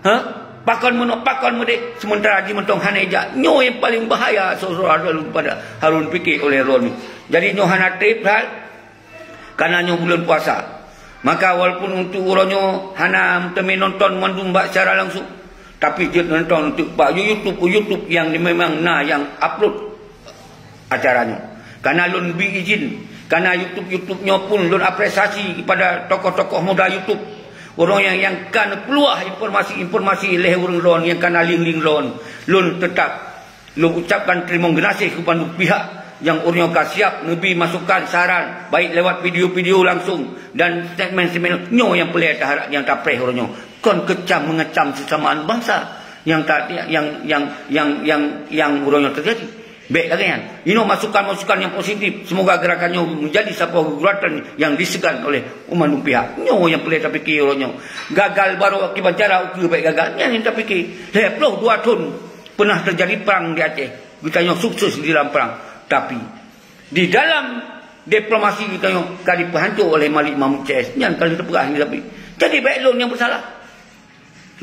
ha? Pakon meunoe, pakon meudeh, sementara jimantong hana ijak. Nyoe nyang paleng bahaya, syedara lôn pada harôh neupike olée droeneuh. Jadi nyoe hana treb that, karena nyoe buleuen puasa. Maka walaupun untuk uroe nyoe hana meuteumé nonton mandum bak secara langsung, tapi jeuet nonton untuk bak YouTube, YouTube nyang memang na nyang upload acara nyoe. Karena lôn bi izin, karena YouTube-YouTube nyoe pun lôn apresiasi kepada tokoh-tokoh muda YouTube. Ureuëng nyang, nyang ka neupeuluah informasi-informasi lé ureuëng droe nyang ka na ling-ling droe. Lôn teutap lôn ucapkan teurimong geunaséh keu bandum pihak nyang ureuëng nyoe ka siap neubi masukan saran, baik lewat video-video langsung dan statement-statement nyoe nyang peureulée taharap nyang tapreh ureuëng nyoe. Kon keucam meungeucam seusamaan bansa nyang ta-, nyang, nyang, nyang, nyang, nyang uroe nyoe teujadi. Bék lagée nyan. Inoe masukan-masukan nyang positif. Semoga gerakan nyoe menjadi saboh geuguratan nyang diseugan oleh umat pihak. Nyoe nyang peureulée tapike uroe nyoe. Gagal baroe akibat cara ukeue bék gagal. Nyan nyang tapike. Lhée ploh dua thon pernah teujadi prang di Aceh. Geutanyoe sukses di dalam prang. Tapi, di dalam diplomasi geutanyoe ka dipeuhanco oleh Malik Mahmud C S. Nyan ka lheueh teupeugah lé Nabi. Jadi, bék lôn nyang peusalah.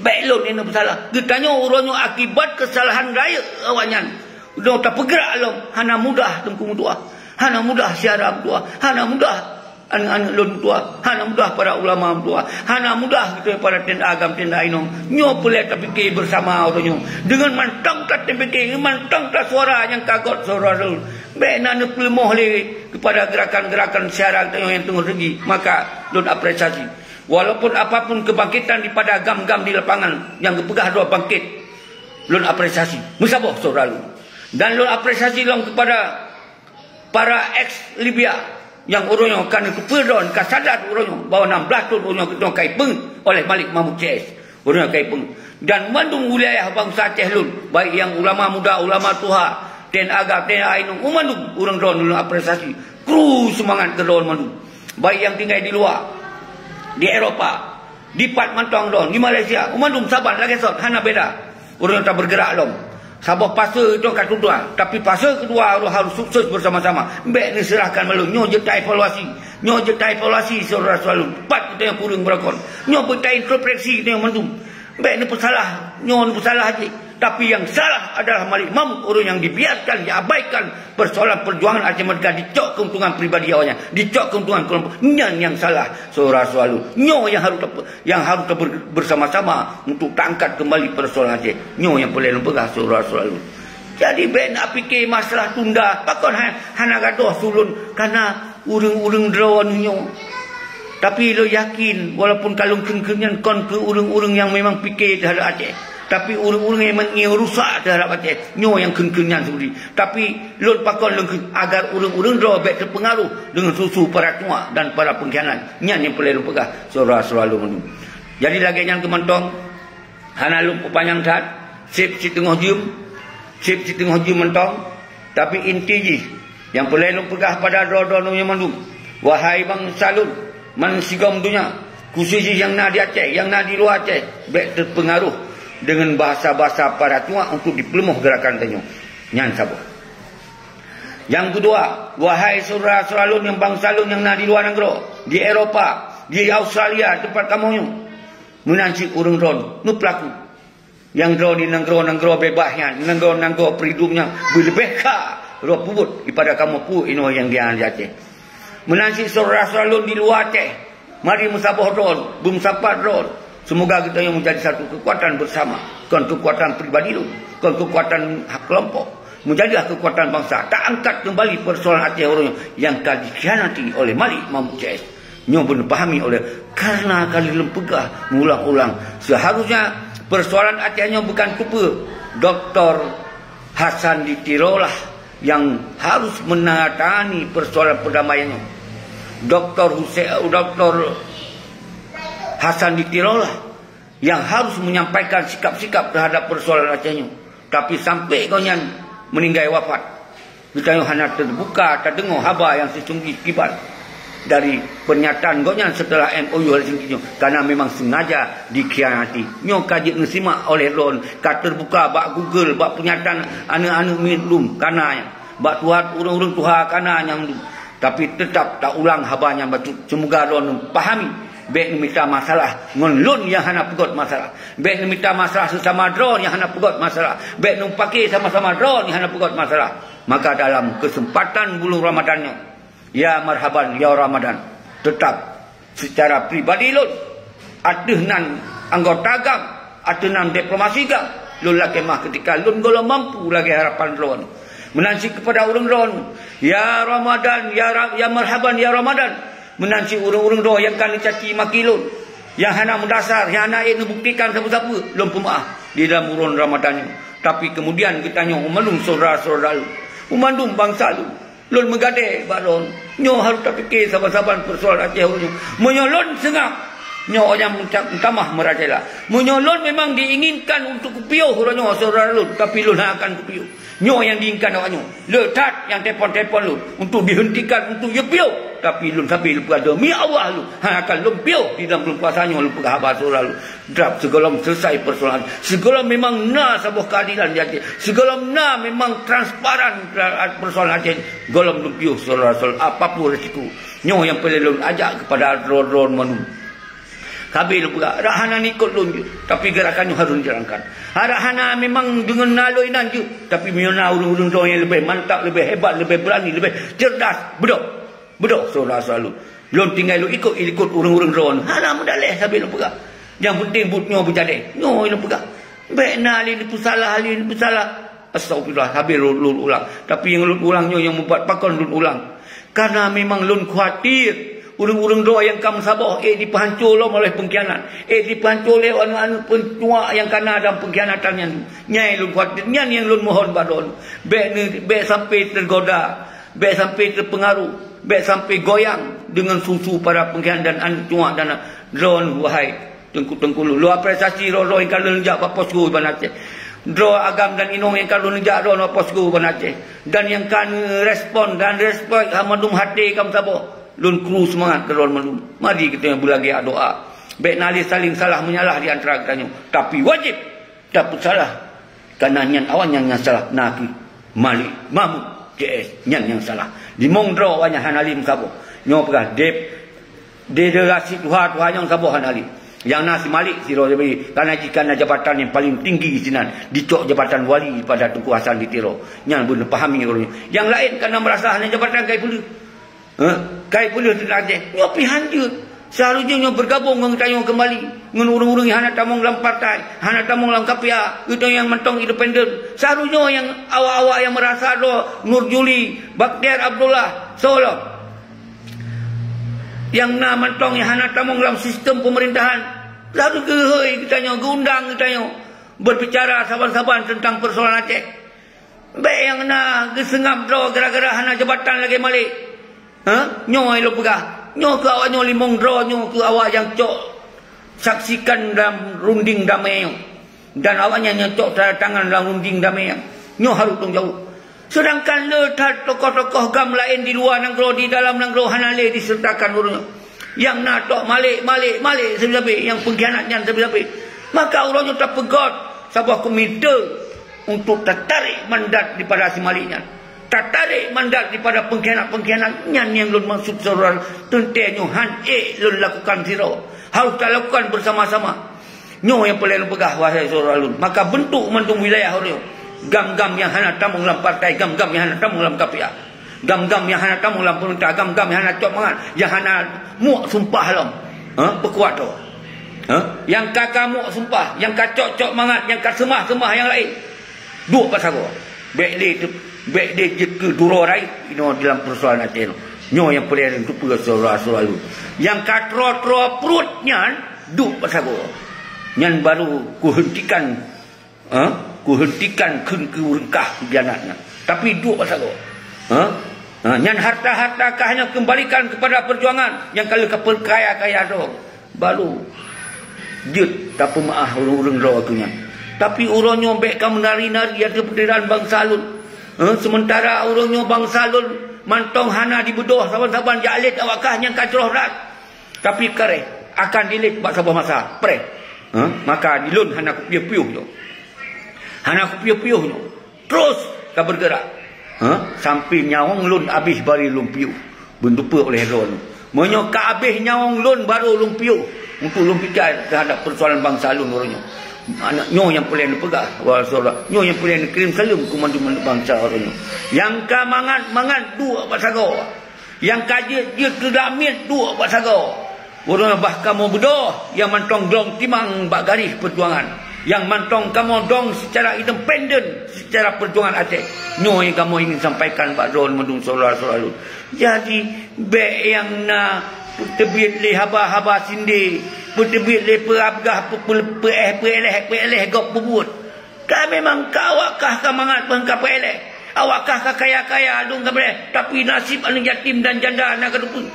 Bék lôn nyang peusalah. Geutanyoe uroe nyoe akibat keusalahan rayeuk awaknyan. Uroe tapeugerak lom, hana mudah Teungku meutuah. Hana mudah syedara meutuah. Hana mudah aneuëk-aneuëk lôn meutuah. Hana mudah para ulama meutuah. Hana mudah geutanyoe para T N A agam, T N A inong. Nyoe peureulée tapike beusama uroe nyoe. Deungon mantong tateupeue, deungon mantong tasuara nyang ka göt syedara lôn. Bék na neupeuleumah lé kepada gerakan-gerakan syedara geutanyoe nyang teungoh teujadi. Maka lôn apresiasi. Walaupun apapun kebangkitan daripada gam-gam di lapangan nyang geupeugah droe bangkit, lôn apresiasi. Meusaboh syedara lôn. Dan lôn apresiasi lom kepada para eks Libya nyang uroe nyoe ka neukeupeue droe, ka sadar uroe nyoe bahwa enam belas thon uroe nyoe geutanyoe ka ipeueng oleh Malik Mahmud C S. Uroe nyoe ka ipeueng. Dan mandum wilayah bansa Aceh lôn, baik nyang ulama muda, ulama tuha, T N A agam, T N A inong, mandum ureuëng droe lôn apresiasi. Kru seumangat keu droe mandum. Baik nyang tinggai di luwa, di Eropa, di pat mantong droe, di Malaysia, mandum saban lagée sot, hana beda. Ureuëng nyang tabeugerak lom. Saboh fase itu ka tunda, tapi fase keudua harôh, harôh sukses beusama-sama. Bék neuseurahkan malu. Nyoe jeuet taevaluasi. Nyoe jeuet taevaluasi syedara-syedara lôn. Pat geutanyoe kureueng beurangkon. Nyoe beuet taintrospeksi geutanyoe mandum. Bék neupeusalah. Nyoe neupeusalah jih. Tapi nyang salah adalah Malik Mahmud, ureuëng nyang dibiarkan, diabaikan persoalan perjuangan Aceh Merdeka, dicok keuntungan pribadi awaknyan, dicok keuntungan kelompok. Nyan nyang salah, syedara-syedara lôn. Nyoe nyang harôh teupeu-, nyang harôh teuber-, bersama-sama untuk taangkat kembali persoalan Aceh. Nyoe nyang peureulée lôn peugah, syedara-syedara lôn. Jadi, bék na pike masalah tunda. Pakon ha-, hana gadôh su lôn? Karena ureuëng-ureuëng droe nyoe. Tapi lôn yakin, walaupun ka lôn kheun-kheun nyan kon keu ureuëng-ureuëng nyang memang pike teuhadap Aceh, tapi ureuëng-ureuëng nyang memang ingin rusak teuhadap Aceh, nyoe nyang kheun-kheun nyan seubri. Tapi lôn pakon lôn kheun agar ureuëng-ureuëng droe bék teupeungaruh deungon su-su para tuha dan para pengkhianat. Nyan nyang peureulée lôn peugah, syedara-syedara lôn mandum. Jadi lagée nyan keu mantong, hana lôn peupanyang that, seb siteungoh jeuem, seb siteungoh jeuem mantong, tapi inti jih, nyang peureulée lôn peugah pada droe-droe nyoe mandum, wahai bansa lôn, meusigom donya, khusos jih nyang na di Aceh, nyang na di luwa Aceh, bék teupeungaruh deungon bahasa-bahasa para tuha untuk dipeuleumah gerakan tanyoe. Nyan saboh. Nyang keudua, wahai syedara-syedara lôn nyang bansa lôn nyang na di luwa nanggroe, di Eropa, di Australia, teumpat kamoe nyoe, meunan cit ureuëng droe neupeulaku. Nyang droe di nanggroe-nanggroe beubaih nyan, nanggroe-nanggroe peuridong nyan beuleubeh kha droe peubuet daripada kamoe peue inoe nyang di Aceh. Meunan cit syedara-syedara lôn di luwa Aceh, mari meusaboh droe, beumeusapat droe. Seumoga geutanyoe meujadi satu keukuatan beusama, kon keukuatan pribadi lôn, kon keukuatan kelompok, meujadilah keukuatan bansa. Taangkat keumbali peusoalan Aceh uroe nyoe nyang ka dikhianati oleh Malik Mahmud C S. Nyoe beuneu pahami oleh, karena ka lheueh lôn peugah meuulang-ulang, seuharusnya peusoalan Aceh nyoe bukan tupeue Doktor Hasan di Tiro lah nyang harus menangani peusoalan peudamaian nyoe. Doktor Huse-, Doktor Hasan di Tiro lah nyang harus menyampaikan sikap-sikap terhadap peusoalan Aceh nyoe. Tapi sampai gobnyan meuninggai wafat, geutanyoe hana teubuka tadeungoe haba nyang sisunggoh kiban dari pernyataan gobnyan setelah M O U Helsinki nyoe, karena memang sengaja dikhianati. Nyoe ka jeuet neusimak oleh droen, ka teubuka bak Google, bak pernyataan aneuk-aneuk miet lôn kana nyan, bak tuha, ureuëng-ureuëng tuha kana nyang dum. Tapi teutap taulang haba nyan bacut. Seumoga droen pahami, bék neumita masalah ngon lôn nyang hana peugöt masalah. Bék neumita masalah seusama droen nyang hana peugöt masalah. Bék neupake sama-sama droen nyang hana peugöt masalah. Maka dalam keuseumpatan buleuen Ramadhan nyoe, ya marhaban, ya Ramadhan, teutap seucara pribadi lôn, ateueh nan anggota GAM, ateueh nan diplomasi GAM, lôn lakée meu'ah keutika lôn gohlom mampu lagée harapan droen. Meunan cit keupada ureuëng droen, ya Ramadhan, ya Ra-, ya marhaban, ya Ramadhan. Meunan cit ureuëng-ureuëng droen nyang ka neucaci maki lôn, nyang hana meudasar, nyang hana ék neubuktikan sapeue-sapeue, lôn peumeu'ah di dalam buleuen Ramadhan nyoe. Tapi keumudian geutanyoe mandum syedara-syedara lôn, mandum bansa lôn, lôn meugadée bak droen. Nyoe harôh tapike saban-saban peusoalan Aceh uroe nyoe. Meunyoe lôn seungab, nyoe nyang meuta-, meutamah meurajalela. Meunyoe lôn memang diinginkan untuk kupiôh uroe nyoe syedara lôn, tapi lôn hana akan kupiôh. Nyoe nyang diinginkan awak nyoe. Le that nyang telepon-telepon lôn untuk dihentikan, untuk jipiôh. Tapi lôn sabe lôn peugah, demi Allah lôn hana akan lôn piôh di dalam buleuen puasa nyoe, lôn peugah haba syedara lôn. Dap sigohlom selesai peusoalan, sigohlom memang na saboh keuadilan di Aceh, sigohlom na memang transparan peusoalan Aceh, gohlom lôn piôh syedara-syedara, apapun resiko. Nyoe nyang peureulée lôn ajak keupada droen-droen mandum. Sabe lôn peugah, rak hana neuikot lôn jeuet, tapi gerakan nyoe harôh neujalankan. Rak hana memang deungon na lôn inan jeuet, tapi meunyoe na ureuëng-ureuëng droen nyang leubeh mantap, leubeh hebat, leubeh beurani, leubeh cerdas, beudôh. Beudôh syedara-syedara lôn. Lôn tinggai lôn ikot-ikot ureuëng-ureuëng droen. Hana meudaléh sabe lôn peugah. Nyang penting buet nyoe beujadeh. Nyoe lôn peugah. Bék na lé neupeusalah, lé neupeusalah. Astagfirullah, sabe lôn, lôn ulang. Tapi nyang lôn ulang nyoe nyang mubat pakon lôn ulang. Karena memang lôn khawatir ureuëng-ureuëng droen nyang ka meusaboh ék jipeuhanco lom oleh peungkhianat. Ék jipeuhanco lé aneuëk-aneuëk peucuak nyang kana dalam peungkhianatan nyan. Nyan lôn khawatir, nyan nyang lôn mohon bak droen. Bék ne-, bék sampai teugoda. Bék sampai teupeungaruh, bék sampai goyang deungon su-su para peungkhianat dan aneuëk cuak dan droen, wahai teungku-teungku lôn. Lôn apresiasi droe-droe nyang ka lheueh neujak bak posko Iban Aceh. Droe agam dan inong nyang ka lheueh neujak droe bak posko Iban Aceh. Dan nyang ka neurespon dan respek hana mandum até ka meusaboh. Lôn kru seumangat keu droe mandum. Mari geutanyoe beulagée doa. Bék na lé saléng salah meunyalah di antara geutanyoe. Tapi wajéb tapeusalah, karena nyan awaknyan nyang salah, na kheueh Malik Mahmud C S, nyan nyang salah. Limong droe awaknyan hana lé meusaboh. Nyoe peugah dep, delegasi tuha-tuha nyang saboh hana lé. Nyang na si Malik sidroe, karena jih kana jabatan nyang paleng tinggi sinan, dicok jabatan wali pada Teungku Hasan di Tiro. Nyan beuneu pahami ureuëng. Nyang laén kana meurasa hana jabatan kai peuleueh. Eh, kai peuleueh teuntang Aceh. Nyoe pih hanjeuet. Seharusnya nyoe bergabung ngon geutanyoe kembali. Ngon ureuëng-ureuëng nyang hana tamong lam partai, hana tamong lam K P A, geutanyoe nyang mantong independen. Seharusnya nyang awak-awak nyang merasa droe Nur Juli, Bakhtiar Abdullah, soe lom nyang na mantong nyang hana tamong lam sistem pemerintahan. Lalu geuhôi geutanyoe, geuundang geutanyoe berbicara saban-saban tentang persoalan Aceh. Bék nyang na geuseungab droe gara-gara hana jabatan lagée Malik. Ha? Nyoe lôn peugah. Nyoe keu awak nyoe limong droe nyoe keu awak nyang cok saksikan dalam runding damai nyoe. Dan awaknyan nyang cok tanda tangan dalam runding damai nyan. Nyoe harôh tanggung jaweueb. Sedangkan le that tokoh-tokoh GAM laén di luwa nanggroe, di dalam nanggroe hana lé disertakan ureuëng nyoe. Nyang na tok Malik, Malik, Malik sabe-sabe, nyang peungkhianat nyan sabe-sabe. Maka uroe nyoe tapeugöt saboh komite untuk tatarék mandat daripada si Malik nyan. Tatarék mandat daripada peungkhianat-peungkhianat nyan nyang lôn maksud syedara, teuntée nyoe han ék lôn lakukan sidroe. Harôh talakukan beusama-sama. Nyoe nyang peureulée lôn peugah, wahai syedara lôn. Maka beuntuk mandum wilayah uroe nyoe. GAM-GAM nyang hana tamong lam partai, GAM-GAM nyang hana tamong lam K P A. GAM-GAM nyang hana tamong lam peumeurintah, GAM-GAM nyang hana cok mangat, nyang hana muak sumpah lom. Ha? Peukuat droe. Ha? Nyang ka kamoe sumpah, nyang ka cok-cok mangat, nyang ka seumah-seumah nyang laén, duek bak sagoe. Bék lé teu-, bék lé jeuet keu duroe rayeuk inoe dalam peusoalan Aceh nyoe. Nyoe nyang peureulée teupeue syedara-syedara lôn. Nyang ka troe-troe pruet nyan duek bak sagoe. Nyan baru kuheuntikan, ha? Kuheuntikan kheun keu reungkah khianat nyan. Tapi duek bak sagoe. Ha? Ha, nyan harta-harta ka hana keumbalikan keupada peujuangan nyang ka lheueh ka peukaya-kaya droe. Baru jeuet tapeumeu'ah ureuëng-ureuëng droe keu nyan. Tapi uroe nyoe bék ka meunari-nari ateueh peunderaan bansa lôn. Eh, seumeuntara uroe nyoe bansa lôn mantong hana jibeudôh saban-saban jak lét awak kah nyang ka jroh that. Tapi kareh akan dilét bak saboh masa, preh. Eh, maka di lôn hana kupiôh-piôh nyoe. Hana kupiôh-piôh nyoe. Terus ka bergerak. Ha? Sampai nyawöng lôn abéh baru lôn piôh. Beuneupeue oleh droe nyoe. Meunyoe ka abéh nyawöng lôn baru lôn piôh. Untuk lôn pike terhadap peusoalan bansa lôn uroe nyoe. Aneuk nyoe nyang peureulée neupeugah, wahai syedara. Nyoe nyang peureulée neukirém saleuem keu mandum-mandum bansa uroe nyoe. Nyang ka mangat-mangat duek bak sagoe. Nyang ka jeuet-jeuet keu lamiet duek bak sagoe. Uroe nyoe bah kamoe beudôh nyang mantong glöng timang bak garéh peujuangan, nyang mantong kamoe dong seucara independen seucara peujuangan Aceh. Nyoe nyang kamoe ingin sampaikan bak droe mandum syedara-syedara lôn. Jadi, bék nyang na peuteubiet lé haba-haba sindé, peuteubiet lé peugah-peugah, peu-, peu-, peu-, eh, peuéléh-peuéléh gob peubuet. Ka memang ka awak kah ka mangat peuhangka peuéléh. Awak kah ka kaya-kaya dong ka beuréh, tapi nasib aneuk yatim dan janda na ka teupeue.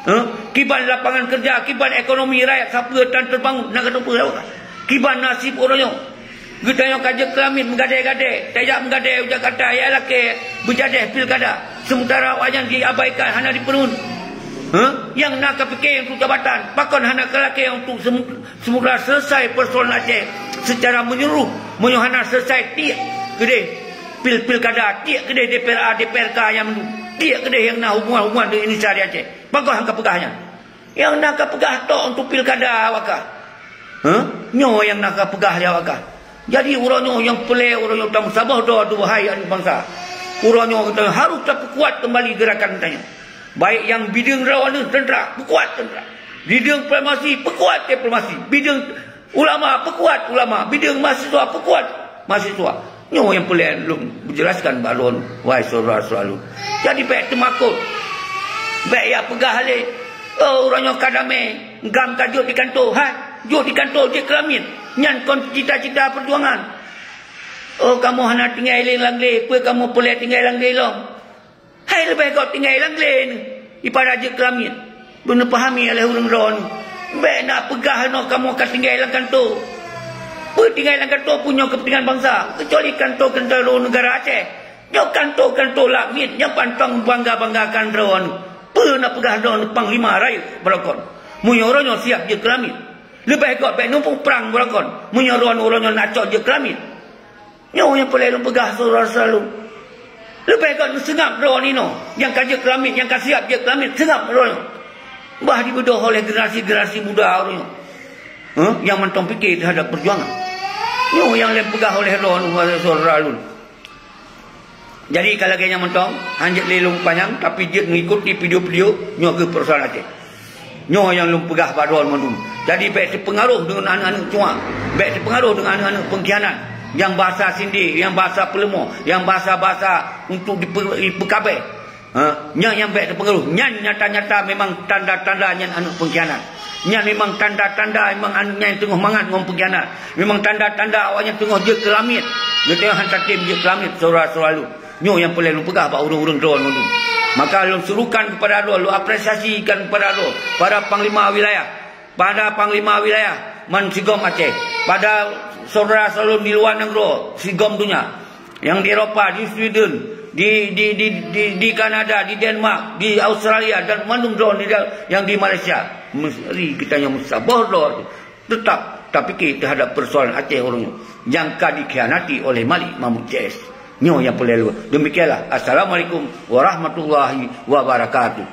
Huh? Kiban lapangan kerja, kiban ekonomi rakyat sapeue tan teubangun na ka teupeue awak kah. Kiban nasib uroe nyoe. Geutanyoe ka jeuet keu lamiet meugadée-gadée, tajak meugadée u Jakarta, ya lakée beujadéh pilkada. Sementara awaknyan diabaikan hana dipeureumeun. Huh? Nyang na ka pike untuk jabatan, pakon hana ka lakée untuk sem-, Semoga selesai persoalan Aceh secara menyeluruh. Meunyoe hana selesai, tiek keudeh pil-, pilkada, tiek keudeh D P R A, D P R K nyang mandum, tiek keudeh nyang na hubungan-hubungan dengan Indonesia di Aceh. Bagoe han ka peugah nyan. Nyang na ka peugah tok untuk pilkada awak kah. Huh? Nyoe nyang na ka peugah lé awak kah. Jadi, uroe nyoe nyang peureulée, uroe nyoe tameusaboh droe, wahai aneuk bansa. Uroe nyoe geutanyoe harôh tapeukuat keumbali geurakan geutanyoe. Baik nyang bideueng droeneueh teuntra, peukuat teuntra. Bideueng diplomasi, peukuat diplomasi. Bideueng ulama, peukuat ulama. Bideueng mahasiswa, peukuat mahasiswa. Nyoe nyang peureulée lôn jeulaskan bak droeneueh, wahai syedara-syedara lôn. Jadi, bék teumakot. Bék jak peugah lé, "Oh, uroe nyoe ka damé, gam ka jeuet di kantô." Hai, jeuet di kantô, jeuet keu lamiet. Nyan kon cita-cita peujuangan. Oh, kamoe hana tinggai lé lam glé, peue kamoe peureulée tinggai lam glé lom? Hai leubeh gob tinggai lam glé neuh, daripada jeuet keu lamiet. Beuneuh pahami oleh ureuëng droeneuh. Bék na peugah nyoe kamoe ka tinggai lam kantô. Peue tinggai lam kantô pun nyoe keupeuntengan bansa, keucuali kantô-kantô neugara Aceh. Nyoe kantô-kantô lamiet nyang pantong bangga-banggakan droeneuh. Peue na peugah droeneuh panglima rayeuk beurokon. Meunyoe uroe nyoe siab jeuet keu lamiet. Leubeh gob bék numpung prang beurokon. Meunyoe droeneuh uroe nyoe na cok jeuet keu lamiet. Nyoe nyang peureulée lôn peugah syedara-syedara lôn. Leubeh gob neuseungab droeneuh inoe, nyang ka jeuet keu lamiet, nyang ka siab jeuet keu lamiet, seungab droeneuh. Bah dibeudôh oleh generasi-generasi muda uroe nyoe. Huh? Nyang mantong pike teuhadap peujuangan. Nyoe nyang lôn peugah oleh droeneuh, wahai syedara lôn. Jadi, ka lagée nyan mantong, han jeuet lé lôn panyang, tapi jeuet meuikuti video-video nyoe keuh peusoalan Aceh. Nyoe nyang lôn peugah bak droeneuh mandum. Jadi, bék teupeungaroh deungon aneuk-aneuk cuak, bék teupeungaroh deungon aneuk-aneuk peungkhianat, nyang bahasa sindé, nyang bahasa peuleumah, nyang bahasa-bahasa untuk dipeu-, dipeukabeh. Ha, nyan nyang bék teupeungaroh. Nyan nyata-nyata memang tanda-tanda nyan aneuk peungkhianat. Nyan memang tanda-tanda memang aneuk nyan teungoh mangat ngon peungkhianat. Memang tanda-tanda awaknyan teungoh jeuet keu lamiet. Geutanyoe han tatem jeuet keu lamiet, syedara-syedara lôn. Nyoe nyang peureulée lôn peugah bak ureuëng-ureuëng droeneuh mandum. Maka lôn serukan keupada droeneuh, lôn apresiasikan keupada droeneuh, para panglima wilayah, pada panglima wilayah man sigom Aceh, pada syedara-syedara lôn di luwa nanggroe sigom donya, nyang di Eropa, di Sweden, di, di, di, di, di Kanada, di Denmark, di Australia, dan mandum droeneuh di, nyang di Malaysia. Meusti geutanyoe meusaboh droe. Teutap tapike teuhadap peusoalan Aceh uroe nyoe nyang ka dikhianati oleh Malik Mahmud C S. Nyoe nyang peureulée lôn. Demikianlah. Assalamualaikum warahmatullahi wabarakatuh.